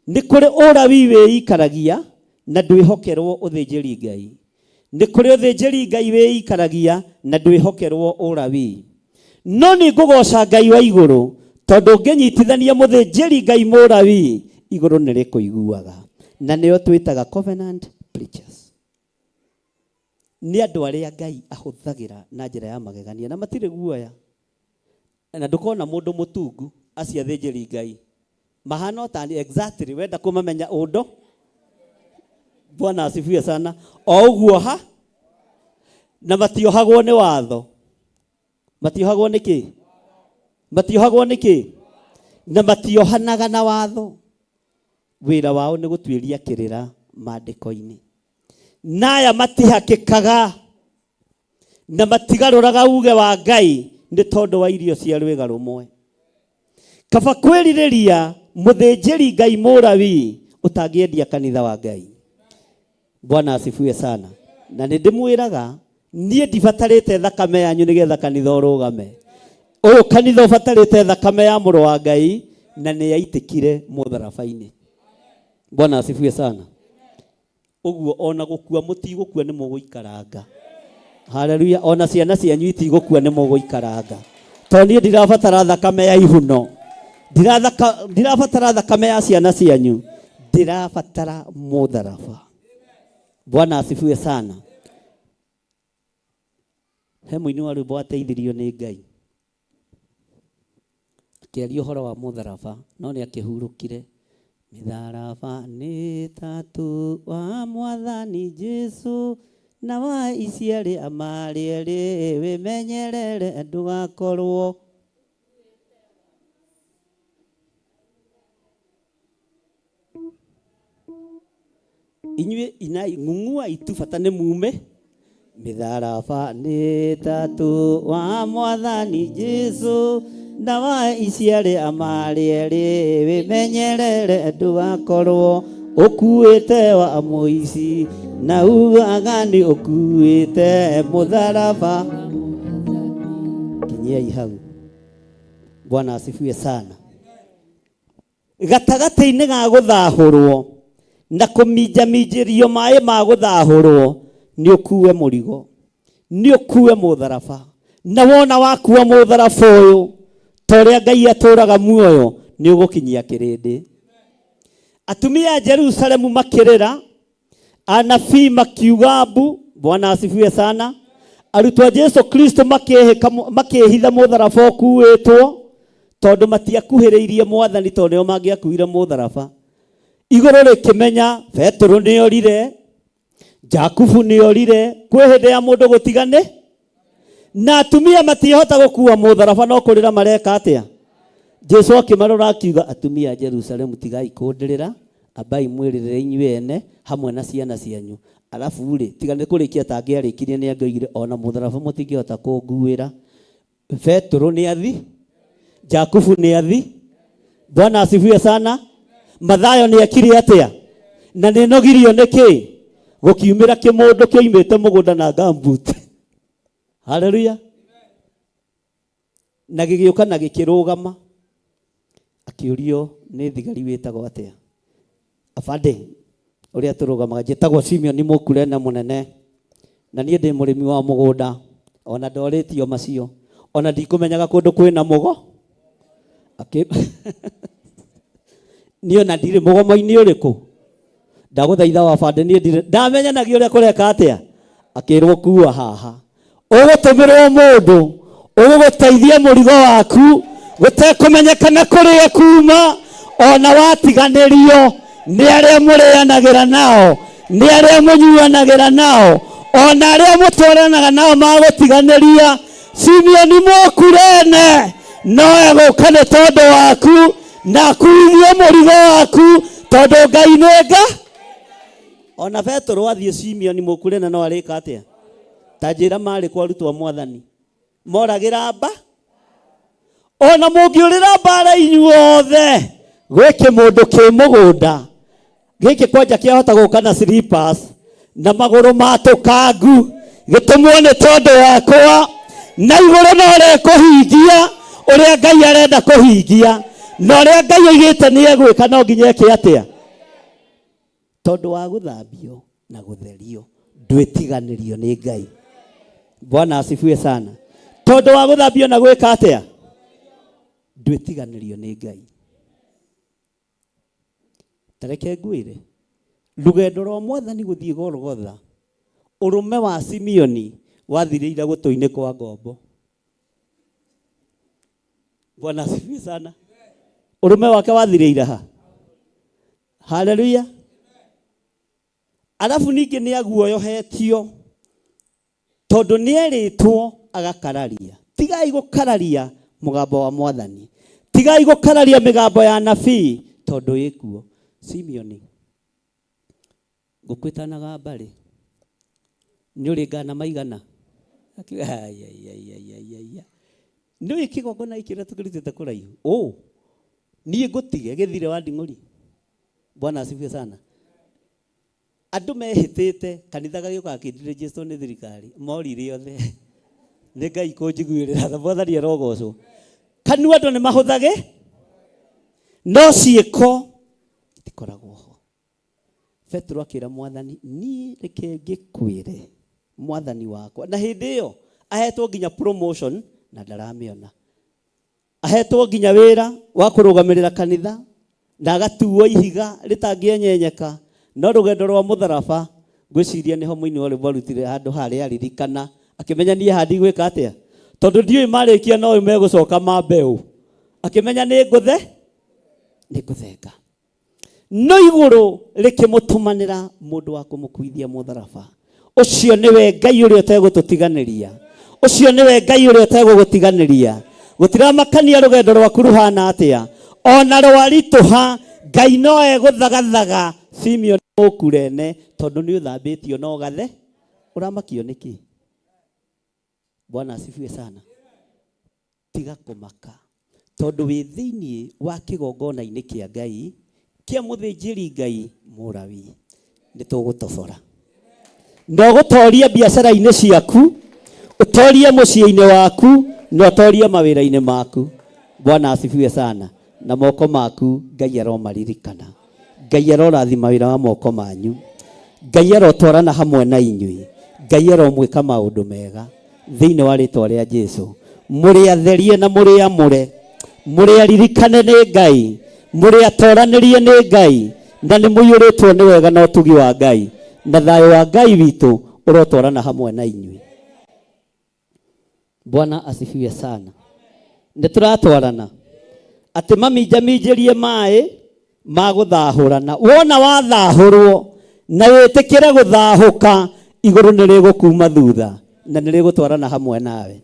Nĩ kũrĩ ũlawi wĩikaragia na ndwĩhokerwo ũthĩnjĩri Ngai. Nĩ kũrĩ ũthĩnjĩri Ngai wĩikaragia na ndwĩhokerwo ũlawi. No nĩ ngũgoca Ngai wa igũrũ tondũ ngĩnyitithania mũthĩnjĩri Ngai mũlawi, igũrũ nĩ rĩkũiguaga. Na nĩo twĩtaga covenant preachers. Nĩ andũ arĩa Ngai ahũthagĩra na njĩra ya magegania na matirĩ guoya. Na ndũkona mũndũ mũtungu acio athĩnjĩri Ngai mahana o tani exactly, wenda kũmamenya ũndo. Bwana asifiwe sana. O ũguo ha na matiohagwo nĩ watho. Matiohagwo nĩkĩ? Matiohagwo nĩkĩ? Na matiohanaga na watho. Wĩra wao nĩ gũtuĩria kĩrĩra maandĩko-inĩ. Na aya matihakĩkaga na matigarũraga uge wa Ngai nĩ tondũ wa irio cia rwĩga rũmwe. Kaba kwĩrirĩria mũthĩnjĩri Ngai Mũlawi ũtangĩendia kanitha wa Ngai. Bwana asifiwe sana. Na nĩ ndĩmwĩraga niĩ ndibatarĩte thakame yanyu nĩgetha kanitha ũrũgame. Ũyũ kanitha ũbatarĩte thakame ya mũrũ wa Ngai na nĩ yaitĩkire mũtharaba-inĩ. Bwana asifiwe sana. Ũguo ona gũkua mũtigũkua nĩ mũgũikaranga. Haleluya. Ona ciana cianyu itigũkua nĩ mũgũikaranga. Tondũ niĩ ndirabatara thakame ya ihuno. Ndirabatara thakame ya ciana cianyu. Ndirabatara mũtharaba. Bwana asifiwe sana. He mũini wa rwĩmbo wateithirio nĩ Ngai. Akĩaria ũhoro wa mũtharaba, no nĩ akĩhurũkire. Mĩtharaba nĩ tatu wa Mwathani Jesu, na wa ici arĩa marĩ erĩ, wĩmenyerere ndũgakorwo. Inyuĩ inai ng'ung'ua itu bata nĩ mume. Mĩtharaba nĩ tatu wa Mwathani Jesu, na wa ici arĩa marĩ erĩ, wĩmenyerere ndũgakorwo ũkuĩte wa mũici, na ugaga nĩ ũkuĩte mũtharaba. Kinyiai hau. Bwana asifiwe sana. Gatagatĩ-inĩ ga gũthahũrwo na kũminjaminjĩrio maĩ ma gũthahũrwo, nĩ ũkue mũrigo, nĩ ũkue mũtharaba. Na wona wakua mũtharaba ũyũ, ta ũrĩa Ngai atũraga muoyo, nĩ ũgũkinyia kĩrĩndĩ. Atumia a Jerusalemu makĩrĩra, anabii makiuga mbu. Bwana asifiwe sana. Arutwo a Jesu Kristo makĩhitha mũtharaba ũkuĩtwo, tondũ matiakuhĩrĩirie Mwathani, tondũ nĩo mangĩakuire mũtharaba. Igũrũ rĩkĩmenya Petero nĩorire, Jakubu nĩorire, kwĩ hĩndĩ ya mũndũ gũtigane. Na atumia matiĩhota gũkua mũtharaba, no kũrĩra mareka atĩa? Jesu akĩmarora akiuga, atumia a Jerusalemu, tigai kũndĩrĩra, ambai mwĩrĩrĩre inyuĩ ene hamwe na ciana cianyu. Arabu rĩ, tiga nĩ kũrĩkia tangĩarĩkirie nĩ angĩoigire, ona mũtharaba mũtingĩhota kũnguĩra. Petero nĩ athi, Jakubu nĩ athi. Bwana asifiwe sana. Mathayo nĩ ekire atĩa? Na nĩ nogirio nĩ kĩ? Gũkiumĩra kĩmũndũ kĩoimĩte mũgũnda na gumboot. Haleluya. Na gĩgĩũka na gĩkĩrũgama. Akĩũrio nĩ thigari wĩtagwo atĩa? Afande, ũrĩa tũrũgamaga, njĩtagwo Simeon Mũkurene mũnene, na niĩ ndĩ mũrĩmi wa mũgũnda, ona ndorĩtio macio, ona ndikũmenyaga kũndũ kwĩna mũgo. Niĩ ona ndirĩ mũgomo-inĩ ũrĩkũ. Ndagũthaitha wabande, niĩ ndirĩ ndamenyanagia ũrĩa kũreka atĩa. Akĩrwo kua haha, ũgũtũmĩrwo mũndũ ũgũgũteithia mũrigo waku gũtekũmenyekana kũrĩa kuma, ona watiganĩrio nĩ arĩa mũrĩanagĩra nao, nĩ arĩa mũnyuanagĩra nao, ona arĩa mũtwaranaga nao magũtiganĩria. Simeon Mũkurene no egũka nĩ tondũ waku na akuithie mũrigo waku, tondũ Ngai nĩ nga. Ona Petero athiĩ, Simeon Mũkurene no arĩka atĩa? Ta njĩra marĩ kwa arutwo a Mwathani moragĩra mba. Ona mũngĩũrĩra mbara inyuothe, gwĩ kĩmũndũ kĩ mũgũnda gĩkĩ kwanja kĩahota gũka na slippers na magũrũ matũkangu, gĩtũmwo nĩ tondũ wakwa, na igũrũ no rekũhingia ũrĩa Ngai arenda kũhingia, na ũrĩa Ngai oigĩte nĩ egwĩka no nginya eke atĩa? Tondũ wa gũthambio na gũtherio, ndwĩtiganĩrio nĩ Ngai. Bwana asifiwe sana. Tondũ wa gũthambio na gwĩka atĩa? Ndwĩtiganĩrio nĩ Ngai. Tareke ngwĩre, rũgendo rwa Mwathani gũthiĩ Golgotha, ũrũme wa Simeoni wathirĩire gũtũ-inĩ kwa ngombo. Bwana asifiwe sana. Ũrũme wake wathirĩire ha? Haleluya. Arabu ningĩ nĩ aguoyohetio tondũ nĩ erĩtwo agakararia. Tigai gũkararia mũgambo wa Mwathani, tigai gũkararia mĩgambo ya nabii, tondũ ĩkuo. Simeoni, ngũkũ ĩtanaga mbarĩ nĩ ũrĩ ngana maigana? Akiuga, "Ai, ai, ai, ai, ai, ai, ai." Nĩ ũĩ kĩgongona gĩkĩ ũrĩa tũkĩrutĩte kũraihu ũ niĩ ngũtige gĩthire wa nding'ũri. Bwana asifiwe sana. Andũ mehĩtĩte kanitha gagĩũka gakĩndirĩnjĩcwo nĩ thirikari, morire othe. Nĩ Ngai kũnjiguĩrĩra tha, Mwathani arogocwo. Kanua andũ nĩ mahũthage, no ciĩko itikoragwo ho. Petero akĩra Mwathani, niĩ reke ngĩkwĩre Mwathani wakwa. Na hĩndĩ ĩyo ahetwo nginya promotion na ndaramĩona. Ahetwo nginya wĩra wa kũrũgamĩrĩra kanitha na agatuo ihiga rĩtangĩenyenyeka. No rũgendo rwa mũtharaba, ngwĩciria nĩho mũini wa rwĩmbo arutire handũ harĩa aririkana, akĩmenya niĩ haha ndigwĩka atĩa, tondũ ndiũĩ marĩkia no megũcoka mambe ũ. Akĩmenya nĩ ngũthe, nĩ ngũthenga. No igũrũ rĩkĩmũtũmanĩra mũndũ wa kũmũkuithia mũtharaba. Ũcio nĩwe Ngai ũrĩa ũtegũtũtiganĩria. Ũcio nĩwe Ngai ũrĩa ũtegũgũtiganĩria. Gũtiramakania rũgendo rwaku rũhana atĩa, ona rwaritũha, Ngai no egũthagathaga Simeon Mũkurene, tondũ nĩ ũthambĩtio na ũgathe. Ũramakio nĩkĩ? Bwana asifiwe sana. Tiga kũmaka, tondũ wĩ thĩinĩ wa kĩgongona-inĩ kĩa Ngai kĩa mũthĩnjĩri Ngai Mũlawi. Nĩ tũgũtobora na ũgũtoria biacara-inĩ ciaku, ũtorie mũciĩ-inĩ waku, na ũtorie mawĩra-inĩ maku. Bwana asifiwe sana. Na moko maku Ngai aromaririkana. Ngai arorathima wĩra wa moko manyu. Ngai arotwarana hamwe na inyuĩ. Ngai aromwĩka maũndũ mega thĩinĩ wa rĩtwa rĩa Jesu. Mũrĩ atherie na mũrĩ amũre, mũrĩ aririkane nĩ Ngai, mũrĩ atoranĩrie nĩ Ngai, na nĩ mũiyũrĩtwo nĩ wega na ũtugi wa Ngai, na thayũ wa Ngai witũ ũrotwarana hamwe na inyuĩ. Bwana asifiwe sana. Nĩ tũratwarana atĩ maminjaminjĩrie maĩ ma gũthahũrana. Wona wathahũrwo na wĩtĩkĩre gũthahũka, igũrũ nĩ rĩgũkuma thutha na nĩ rĩgũtwarana hamwe nawe.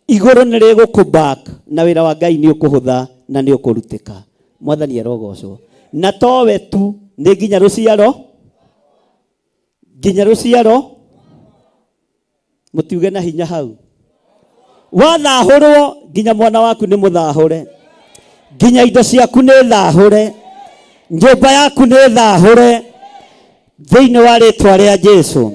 Igũrũ nĩ rĩgũkũ back na wĩra wa Ngai nĩ ũkũhũtha na nĩ ũkũrutĩka. Mwathani arogocwo. Na towe tu, nĩ nginya rũciaro, nginya rũciaro. Mũtiuge na hinya hau. Wathahũrwo nginya mwana waku nĩ mũthahũre, nginya indo ciaku nĩ thahũre, nyũmba yaku nĩ thahũre thĩinĩ wa rĩtwa rĩa Jesu.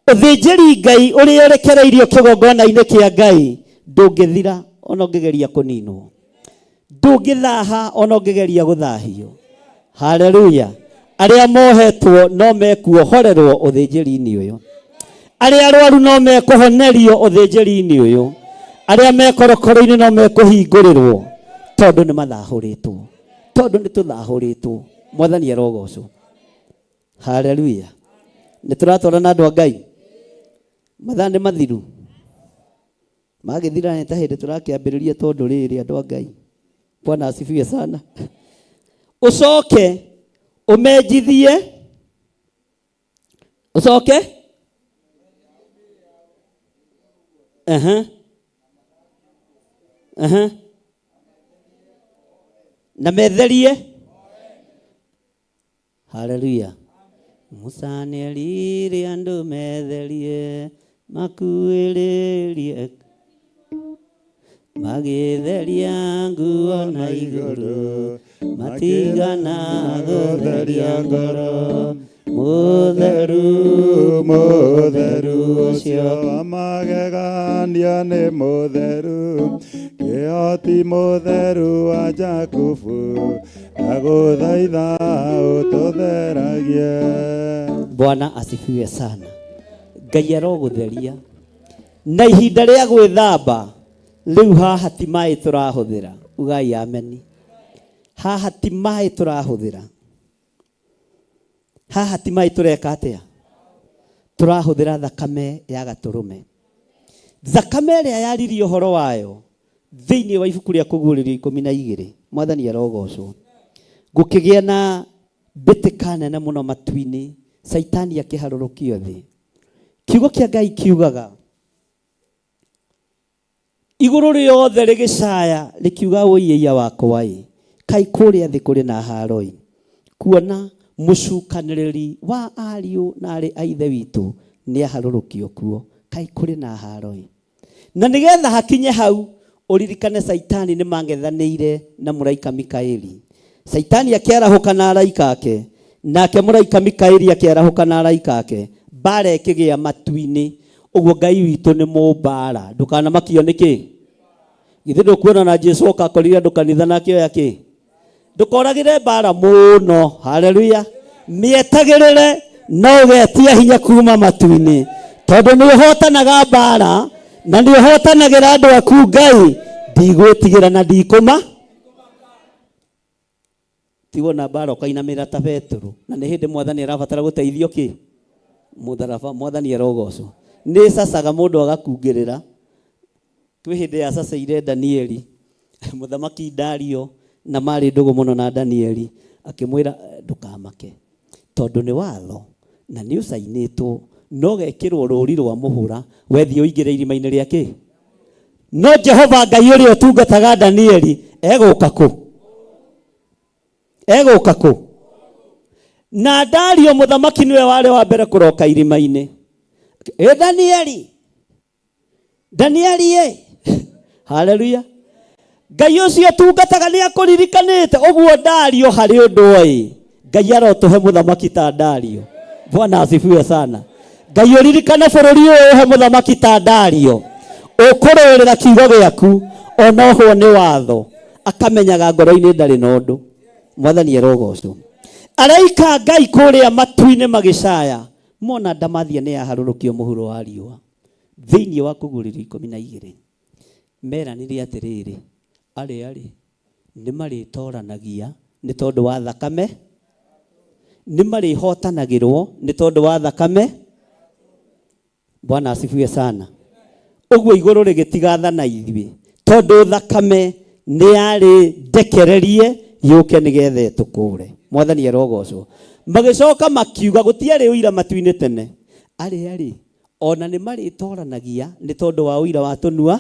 Ũthĩnjĩri Ngai ũrĩa ũrekereirio kĩgongona-inĩ kĩa Ngai ndũngĩthira ona ũngĩgeria kũninwo, ndũngĩthaha ona ũngĩgeria gũthahio. Haleluya. Arĩa mohetwo no mekuohorerwo ũthĩnjĩri-inĩ ũyũ, arĩa arwaru no mekũhonerio ũthĩnjĩri-inĩ ũyũ, arĩa mekorokoro-inĩ no mekũhingũrĩrwo, tondũ nĩ mathahũrĩtwo, tondũ nĩ tũthahũrĩtwo. Mwathani arogocwo. Haleluya. Nĩ tũratwarana andũ a Ngai. Mathaa nĩ mathiru, magĩthira nĩ ta hĩndĩ tũrakĩambĩrĩria, tondũ rĩrĩ andũ a Ngai. Bwana asifiwe sana. Ũcoke ũmenjithie, ũcoke ehe ehe na metherie. Haleluya. Musa nĩerire andũ metherie, makuĩrĩrie, magĩtheria nguo na igũrũ, matigana gũtheria ngoro. Mũtheru, mũtheru ũcio magegania nĩ mũtheru, kĩhoti mũtheru wa Jakubu, ndagũthaitha ũtũtheragie. Bwana asifiwe sana. Ngai arogũtheria na ihinda rĩa gwĩthamba rĩu. Haha ti maĩ tũrahũthĩra, ugai ameni. Haha ti maĩ tũrahũthĩra, haha ti maĩ tũreka atĩa, tũrahũthĩra thakame ya gatũrũme, thakame ĩrĩa yaririe ũhoro wayo thĩinĩ wa ibuku rĩa Kũguũrĩrio 12. Mwathani arogocwo. Gũkĩgĩa na mbĩtĩka nene mũno matu-inĩ, Caitani akĩharũrũkio thĩ. Kiugo kĩa Ngai kiugaga Igũrũ rĩothe rĩgĩcaya rĩkiuga ũiĩia wakwa ĩ, kaĩ kũrĩa thĩ kũrĩ na haro ĩ, kuona mũcukanĩrĩri wa ariũ na arĩ a ithe witũ nĩaharũrũkio kuo, kaĩ kũrĩ na haro ĩ. Na nĩgetha hakinye hau ũririkane Saitani nĩ mang'ethanĩire na mũraika Mikaeli. Saitani akĩarahũka na araika ake, nake mũraika Mikaeli akĩarahũka na araika ake, mbara ĩkĩgĩa matu-inĩ. Ũguo Ngai witũ nĩ mũmbara. Ndũkanamakio nĩ kĩ? Githĩ ndũkuona na Jesu oka akorire andũ kanitha na akĩoya kĩ? Ndũkoragĩre mbara mũno. Haleluya. Mĩetagĩrĩre no ũgetia hinya kuma matu-inĩ, tondũ nĩ ũhotanaga mbara na nĩ ũhotanagĩra andũ aku. Ngai, ndigwĩtigĩra na ndikũma. Tigwo na mbara ũkainamĩrĩra ta Petero, na nĩ hĩndĩ mwathani arabatara gũteithio kĩ mũtharaba. Mwathani arogocwo. Nĩ cacaga mũndũ agakungĩrĩra. Kwĩ hĩndĩ yacaceire Danieli, mũthamaki Dario, na marĩ ndũgũ mũno na Danieli, akĩmwĩra ndũkamake, tondũ nĩ watho na nĩ ũcainĩtwo no gekĩrwo rũri rwa mũhũra, wethiĩ ũingĩre irima-inĩ rĩa kĩ. No Jehova Ngai ũrĩa ũtungataga Danieli egũka kũ? Egũka kũ? Na Dario mũthamaki nĩwe warĩ wa mbere kũroka irima-inĩ. Ĩ Danieli, Danieli ĩ, haleluya. Ngai ũcio tungataga nĩ akũririkanĩte. Ũguo Dario harĩ ũndũ oĩ. Ngai arotũhe mũthamaki ta Dario. Bwana asifiwe sana. Ngai ũririkane bũrũri ũyũ, ũhe mũthamaki ta Dario ũkũrũĩrĩra kiugo gĩaku, ona ohwo nĩ watho akamenyaga ngoro-inĩ ndarĩ na ũndũ. Mwathani arogocwo. Araika Ngai kũrĩa matu-inĩ magĩcaya mona ndamathia nĩ yaharũrũkio mũhuro wa riũa. Thĩinĩ wa kũguũrĩrio 12 meranire atĩrĩrĩ, arĩa rĩ nĩ marĩtoranagia nĩ tondũ wa thakame, nĩ marĩhotanagĩrwo nĩ tondũ wa thakame. Bwana asifiwe sana. Ũguo igũrũ rĩgĩtigathana ithuĩ, tondũ thakame nĩ yarĩ ndekererie yũke nĩgetha ĩtũkũre. Mwathani arogocwo. Magĩcoka makiuga gũtiarĩ ũira matu-inĩ tene, arĩa rĩ ona nĩ marĩtoranagia nĩ tondũ wa ũira wa tũnua.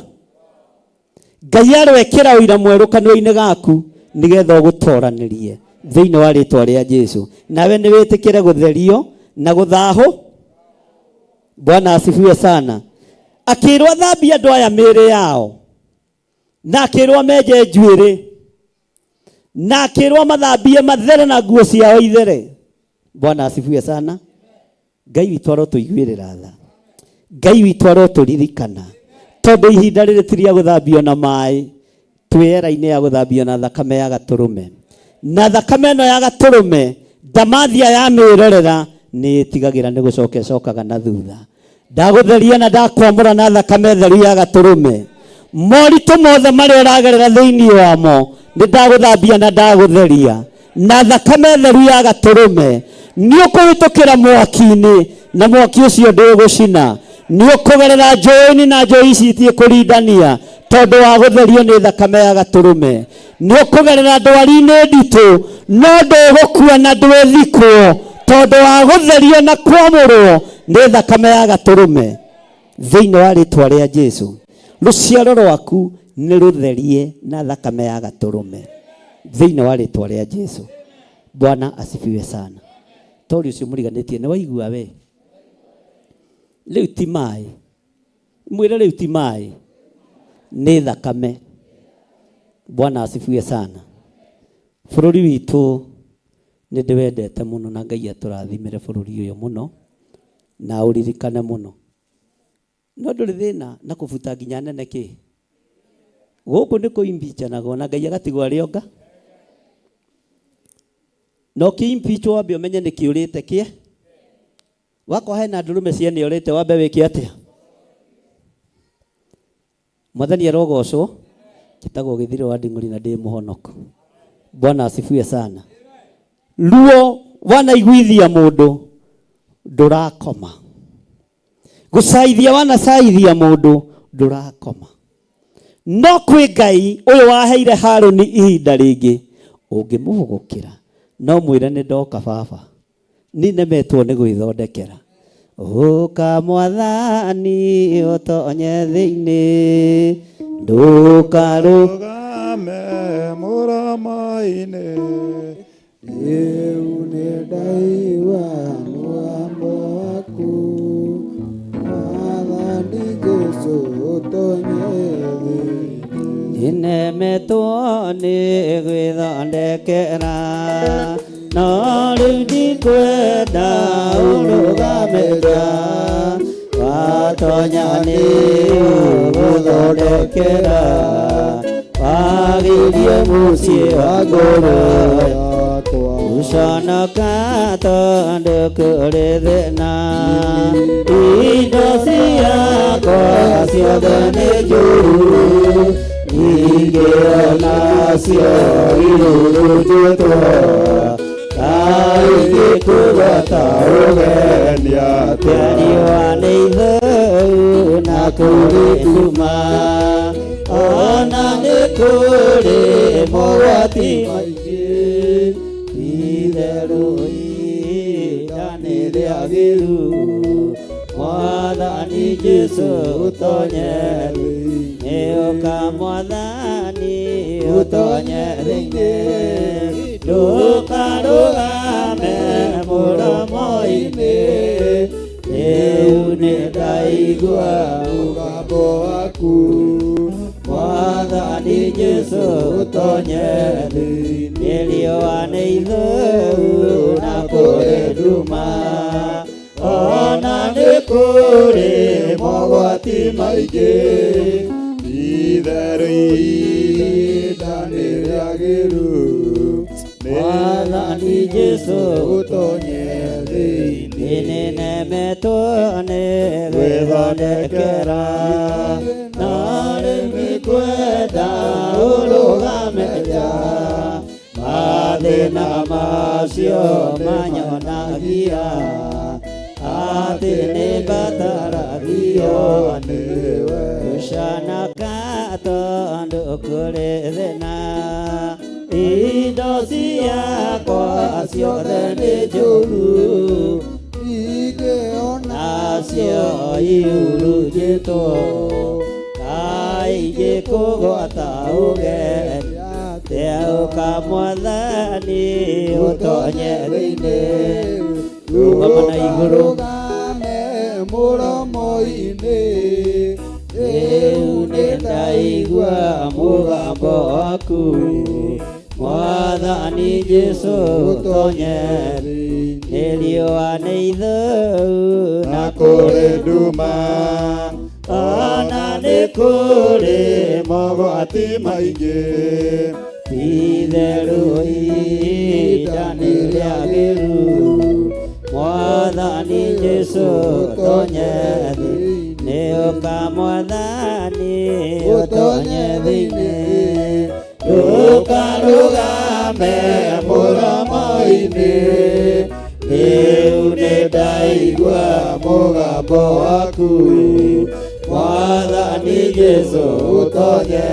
Ngai aroekĩra ũira mwerũ kanua-inĩ gaku nĩgetha ũgũtoranĩrie thĩinĩ wa rĩtwa rĩa Jesu. Nawe nĩ wĩtĩkĩre gũtherio na gũthahũ. Bwana asifiwe sana. Akĩrwo athambie andũ aya mĩĩrĩ yao, na akĩrwo menje njuĩrĩ, na akĩrwo mathambie mathere na nguo ciao ithere. Bwana asifiwe sana. Ngai witũ arotũiguĩrĩra tha. Ngai witũ arotũririkana, tondũ ihinda rĩrĩ ti rĩa gũthambio na maĩ, twĩ era-inĩ ya gũthambio na thakame ya gatũrũme. Na thakame ĩno ya gatũrũme ndamathia yamĩrorera nĩ ĩtigagĩra nĩ gũcoka ĩcokaga na thutha. Ndagũtheria na ndakwamũra na thakame theru ya gatũrũme. Moritũ mothe marĩa ũragerera thĩinĩ wamo nĩ ndagũthambia na ndagũtheria na thakame theru ya gatũrũme. Nĩ ũkũhĩtũkĩra mwaki-inĩ na mwaki ũcio ndũgũcina. Nĩ ũkũgerera njũĩ-inĩ na njũĩ ici itiĩkũrindania, tondũ wa gũtherio nĩ thakame ya gatũrũme. Nĩ ũkũgerera ndwari-inĩ nditũ no ndũgũkua na ndwĩthikwo, tondũ wa gũtherio na kwamũrwo nĩ thakame ya gatũrũme. Thĩinĩ wa rĩtwa rĩa Jesu, rũciaro rwaku nĩ rũtherie na thakame ya gatũrũme thĩinĩ wa rĩtwa rĩa Jesu. Bwana asifiwe sana. Tori ũcio mũriganĩtie nĩ waigua we rĩu ti maĩ, mwĩre rĩu ti maĩ, nĩ thakame. Bwana asifiwe sana. Bũrũri witũ nĩ ndĩwendete mũno, na Ngai atũrathimĩre bũrũri ũyũ mũno na ũririkane mũno. No ndũrĩ thĩna na kũbuta nginya nene kĩ gũkũ nĩ kũimbichanagwo na Ngai agatigwo arĩ onga. Na ũkĩimpeachwo wambe ũmenye nĩ kĩũrĩte kĩe wakwa hena ndũrũme ciene ũrĩte, wambe wĩke atĩa. Mwathani arogocwo. Njĩtagwo Gĩthirĩ wa Nding'ũri na ndĩ mũhonoko. Bwana asifiwe sana. Ruo wanaiguithia mũndũ ndũrakoma, gũcaithia wanacaithia mũndũ ndũrakoma, no kwĩ Ngai ũyũ waheire Harũni ihinda rĩngĩ ũngĩmũhũgũkĩra no mwĩre nĩ ndoka baba, niĩ nemetwo nĩ gwĩthondekera. Ũka mwathani ũtonye thĩinĩ ndũkarũ Rũgame mũromo-inĩ Rĩu nĩndaigua mũgambo waku, Mwathani Jesũ ũtonye thĩinĩ. Nĩnemetwo nĩ gwĩthondekera no rĩu ndikwenda ũrũgame nja watonya nĩ ũgũthondekera wagĩrie mũciĩ wa ngoro yakwa. Gũconoka tondũ kũrĩ thĩna indo ciakwa ciothe nĩ njũru ningĩ onacio ihurunjĩtwo kaingĩ kũgwata Ũgeni atĩa riũa nĩ ithũu na kũrĩ nduma ona nĩ kũrĩ mogwati maingĩ itherũ ihinda nĩ rĩagĩru mwathani Jesũ ũtonye nĩ ũka mwathani ũtonye thĩinĩ ndũkarũgame mũromo-inĩ rĩu nĩndaigua Mũgambo waku, mwathani Jesũ ũtonye thĩinĩ riũa nĩ ithũu na kũrĩ nduma ona nĩ kũrĩ mogwati maingĩ Itherũ ihinda nĩ rĩagĩru mwathani Jesũ ũtonye thĩinĩ. nĩnemetwo nĩ gwĩthondekera no rĩu ndikwenda ũrũgame nja mathĩna macio manyonagia atĩ nĩmbataragio nĩwe gũconoka tondũ kũrĩ thĩna indo ciakwa ciothe nĩ njũru Ningĩ nacio ihurunjĩtwo kaingĩ kũgwata ũgeni Teũka mwathani ũtonye thĩinĩ rũgama na igũrũ Rũgame mũromo-inĩ, rĩu nĩndaigua mũgambo waku mwathani Jesũ ũtonye nĩ riũa nĩ ithũu na kũrĩ nduma ona nĩ kũrĩ mogwati maingĩ itherũ ihinda nĩ rĩagĩru mwathani Jesũ ũtonye thĩ nĩ ũka mwathani ũtonye thĩinĩ ndũkarũgame mũromo-inĩ rĩu nĩndaigua mũgambo waku mwathani Jesũ ũtonye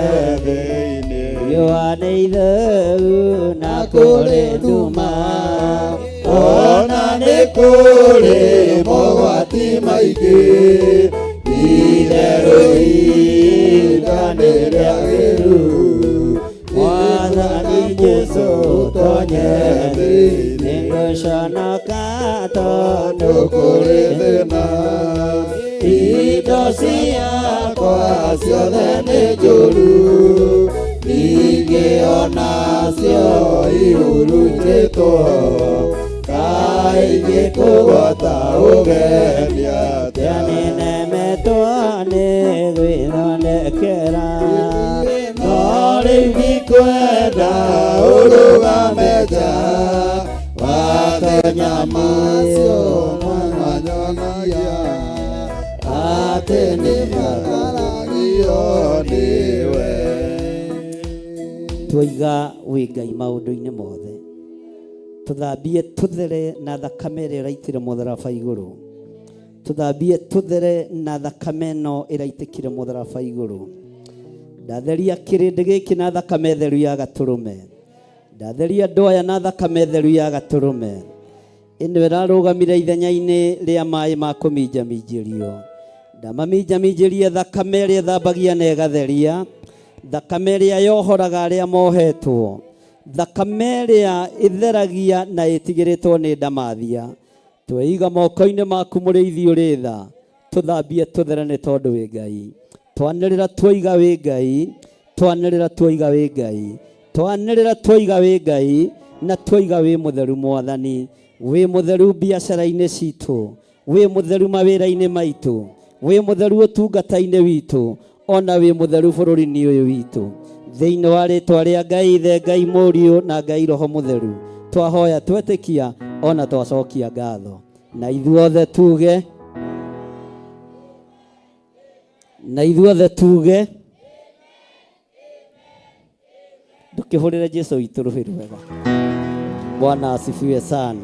thĩinĩ riũa nĩ ithũu na kũrĩ nduma ona nĩ kũrĩ mogwati maingĩ itherũ ihinda nĩ rĩagĩru mwathani Jesũ ũtonye thĩinĩ nĩngũconoka tondũ kũrĩ thĩna indo ciakwa ciothe nĩ njũru ningĩ onacio ihurunjĩtwo kaingĩ kũgwata ũgeni atĩa nĩnemetwo nĩ gwĩthondekera no rĩu ndikwenda ũrũgame nja watonya macio manyonagia atĩ nĩmataragio nĩwe twaiga wĩ Ngai maũndũ-inĩ mothe tũthambie tũthere na thakame ĩrĩa ĩraitire mũtharaba igũrũ tũthambie tũthere na thakame ĩno ĩraitĩkire mũtharaba igũrũ ndatheria kĩrĩndĩ gĩkĩ na thakame theru ya gatũrũme ndatheria andũ aya na thakame theru ya gatũrũme Ĩno ĩrarũgamire ithenya-inĩ rĩa maĩ ma kũminjaminjĩrio. Ndamaminjaminjĩrie thakame ĩrĩa ĩthambagia na ĩgatheria, thakame ĩrĩa yohoraga arĩa mohetwo, thakame ĩrĩa ĩtheragia na ĩtigĩrĩtwo nĩ ndamathia. Tweiga moko-inĩ maku mũrĩithi ũrĩ tha, tũthambie tũthere nĩ tondũ wĩ Ngai. Twanĩrĩra twoiga wĩ Ngai, twanĩrĩra twoiga wĩ Ngai, twanĩrĩra twoiga wĩ Ngai, na twoiga wĩ mũtheru Mwathani. Wĩ mũtheru biacara-inĩ citũ, wĩ mũtheru mawĩra-inĩ maitũ, wĩ mũtheru ũtungata-inĩ witũ, ona wĩ mũtheru bũrũri-inĩ ũyũ witũ. Thĩinĩ wa rĩtwa rĩa Ngai Ithe, Ngai Mũriũ na Ngai Roho Mũtheru, twahoya twetĩkia ona twacokia ngatho. Na ithuothe tuge, na ithuothe tuge, ndũkĩhũrĩre Jesu witũ rũhĩ rwega. Bwana asifiwe sana.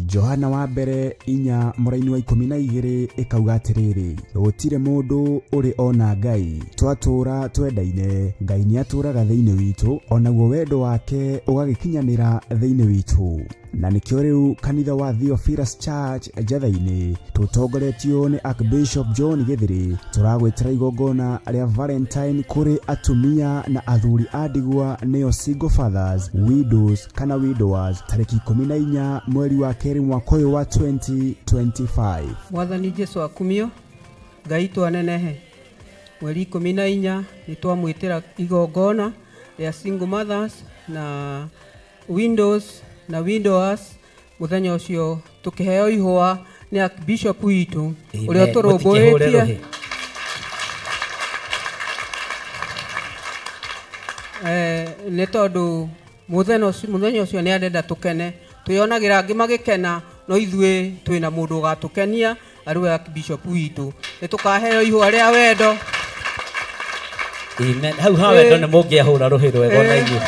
Johana wa mbere 4 mũraini wa 12 ĩkauga atĩrĩrĩ, gũtirĩ mũndũ ũrĩ ona Ngai, twatũũra twendaine, Ngai nĩatũũraga thĩinĩ witũ, onaguo wendo wake ũgagĩkinyanĩra thĩinĩ witũ. Na nĩkĩo rĩu kanitha wa Theophilus Church Njatha-inĩ tũtongoretio nĩ Archbishop John Gĩthĩrĩ, tũragwĩtĩra igongona rĩa Valentine kũrĩ atumia na athuri a ndigwa nĩo single fathers, widows kana widowers, tarĩki 14 mweri wa kerĩ mwaka ũyũ wa 2025. Mwathani Jesu akumio, Ngai twanenehe. Mweri 14 nĩ twamwĩtĩra igongona rĩa single mothers na widows na widowers. Mũthenya ũcio tũkĩheo ihũa nĩ Archbishop witũ ũrĩa tũrũmbũĩtie. Nĩ tondũ mũthenya ũcio nĩ arenda tũkene, twĩonagĩra angĩ magĩkena, no ithuĩ twĩna mũndũ ũgatũkenia arĩ we Archbishop witũ. Nĩ tũkaheo ihũa rĩa wendo. Amen. Hau ha wendo nĩ mũngĩahũra rũhĩ rwega ona inyuĩ.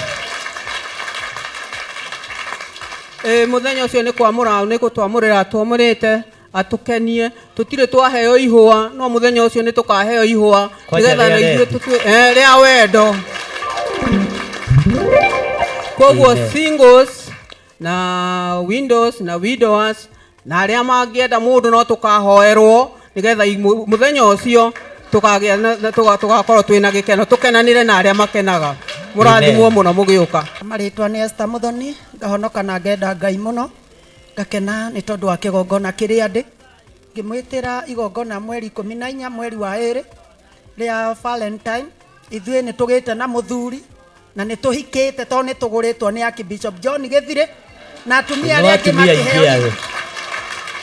Mũthenya ũcio nĩ kwamũra, nĩ gũtwamũrĩra twamũrĩte atũkenie. Tũtirĩ twaheo ihũa, no mũthenya ũcio nĩ tũkaheo ihũa nĩgetha na ithuĩ rĩa wendo. Koguo singles na widows na widowers na arĩa mangĩenda mũndũ no tũkahoerwo nĩgetha mũthenya ũcio tũgakorwo twĩna gĩkeno, tũkenanĩre na arĩa makenaga. Mũrathimwo mũno mũgĩũka. Marĩtwa nĩ Esther Muthoni, ngahonoka na ngenda Ngai mũno, ngakena nĩ tondũ wa kĩgongona kĩrĩa ndĩ. Ngĩmwĩtĩra igongona mweri 14 mweri wa 2 rĩa Valentine. Ithuĩ nĩ tũgĩte na mũthuri na nĩ tũhikĩte tondũ nĩ tũgũrĩtwo nĩ Archbishop John Gĩthirĩ, na atumia arĩa angĩ makĩheo,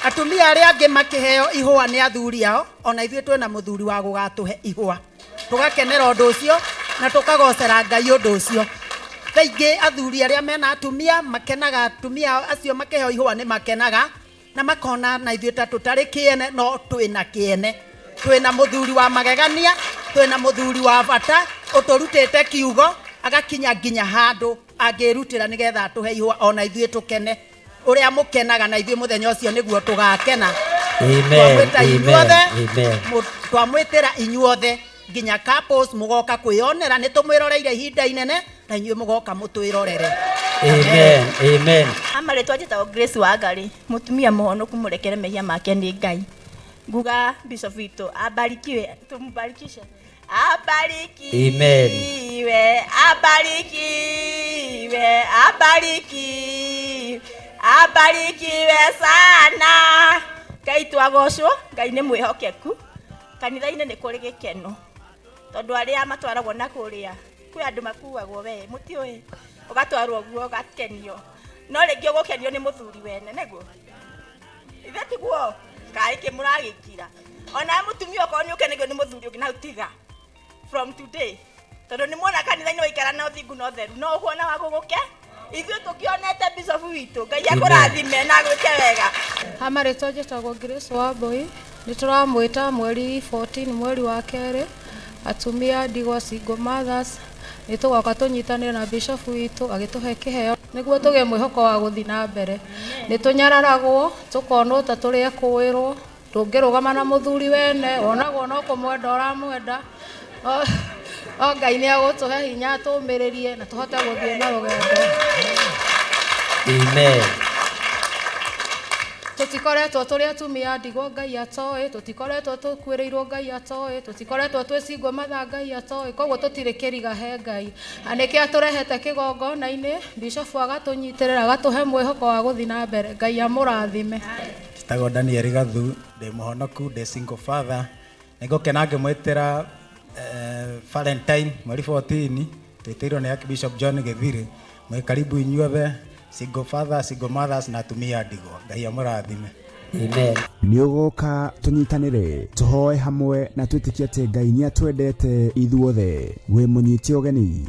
atumia arĩa angĩ makĩheo ihũa nĩ athuri ao, ona ithuĩ twĩna mũthuri wa gũgatũhe ihũa. Tũgakenera ũndũ ũcio na tũkagocera Ngai ũndũ ũcio. Kaingĩ athuri arĩa mena atumia makenaga, atumia acio makĩheo ihũa nĩ makenaga na makona na ithuĩ ta tũtarĩ kĩene, no twĩna kĩene. Twĩna mũthuri wa magegania, twĩna mũthuri wa bata ũtũrutĩte kiugo agakinya nginya handũ angĩrutĩra nĩgetha atũhe ihũa ona ithuĩ tũkene. Ũrĩa mũkenaga na ithuĩ mũthenya ũcio nĩguo tũgakena. Twamwĩtĩra inyuothe nginya couples mũgoka kwĩyonera, nĩ tũmwĩroreire ihinda inene na inyuĩ mũgoka mũtwĩrorere. Amen. Amen. Amarĩtwa njĩtagwo Grace Wangari, mũtumia mũhonoku mũrekere mehia make nĩ Ngai. Nguga Bishop witũ abarikiwe, tumubarikishe. Abarikiwe, abarikiwe, abarikiwe, abarikiwe sana. Ngai twagocwo, Ngai nĩ mwĩhokeku. Kanitha-inĩ nĩ kũrĩ gĩkeno tondũ arĩa matwaragwo na kũrĩa kwĩ andũ makuagwo we mũtiũĩ, ũgatwarwo guo ũgakenio, no rĩngĩ ũgũkenio nĩ mũthuri wene nĩguo ithe tiguo kaĩ kĩ mũragĩkira. Ona mũtumia okorwo nĩ ũkenagio nĩ mũthuri ũngĩ na tiga from today, tondũ nĩ muona kanitha-inĩ waikara na ũthingu na ũtheru no ũkuona wa gũgũke. Ithuĩ tũkĩonete bishop witũ, Ngai akũrathime na agwĩke wega. Ha marĩtwa njĩtagwo Grace Wambui. Nĩ tũramwĩta mweri 14 mweri wa kerĩ, atumia ndigwa, single mothers, nĩ tũgoka tũnyitanĩre na bishop witũ agĩtũhe kĩheo nĩguo tũgĩe mwĩhoko wa gũthiĩ na mbere. Nĩ tũnyararagwo tũkonwo ta tũrĩ ekũĩrwo, ndũngĩrũgama na mũthuri wene, wonagwo no kũmwenda ũramwenda. O Ngai nĩ agũtũhe hinya tũmĩrĩrie na tũhote gũthiĩ na rũgendo. Amen. Tũtikoretwo tũrĩ atumia ndigwa Ngai atoĩ, tũtikoretwo tũkuĩrĩirwo Ngai atoĩ, tũtikoretwo twĩ single mother Ngai atoĩ, koguo tũtirĩ kĩriga he Ngai. Na nĩkĩo atũrehete kĩgongona-inĩ, bishop agatũnyitĩrĩra agatũhe mwĩhoko wa gũthiĩ na mbere. Ngai amũrathime. Njĩtagwo Daniel Gathu, ndĩ mũhonoku, ndĩ single father. Nĩngũkena ngĩmwĩtĩra Valentine mweri 14, twĩtĩirwo nĩ Archbishop John Gĩthiri. Mwĩ karibu inyuothe, single father, single mothers na atumia ndigwa. Ngai amũrathime. Amen. Nĩ ũgoka tũnyitanĩre, tũhoe hamwe na twĩtĩkie atĩ Ngai nĩ atwendete ithuothe. Wĩ mũnyite ũgeni.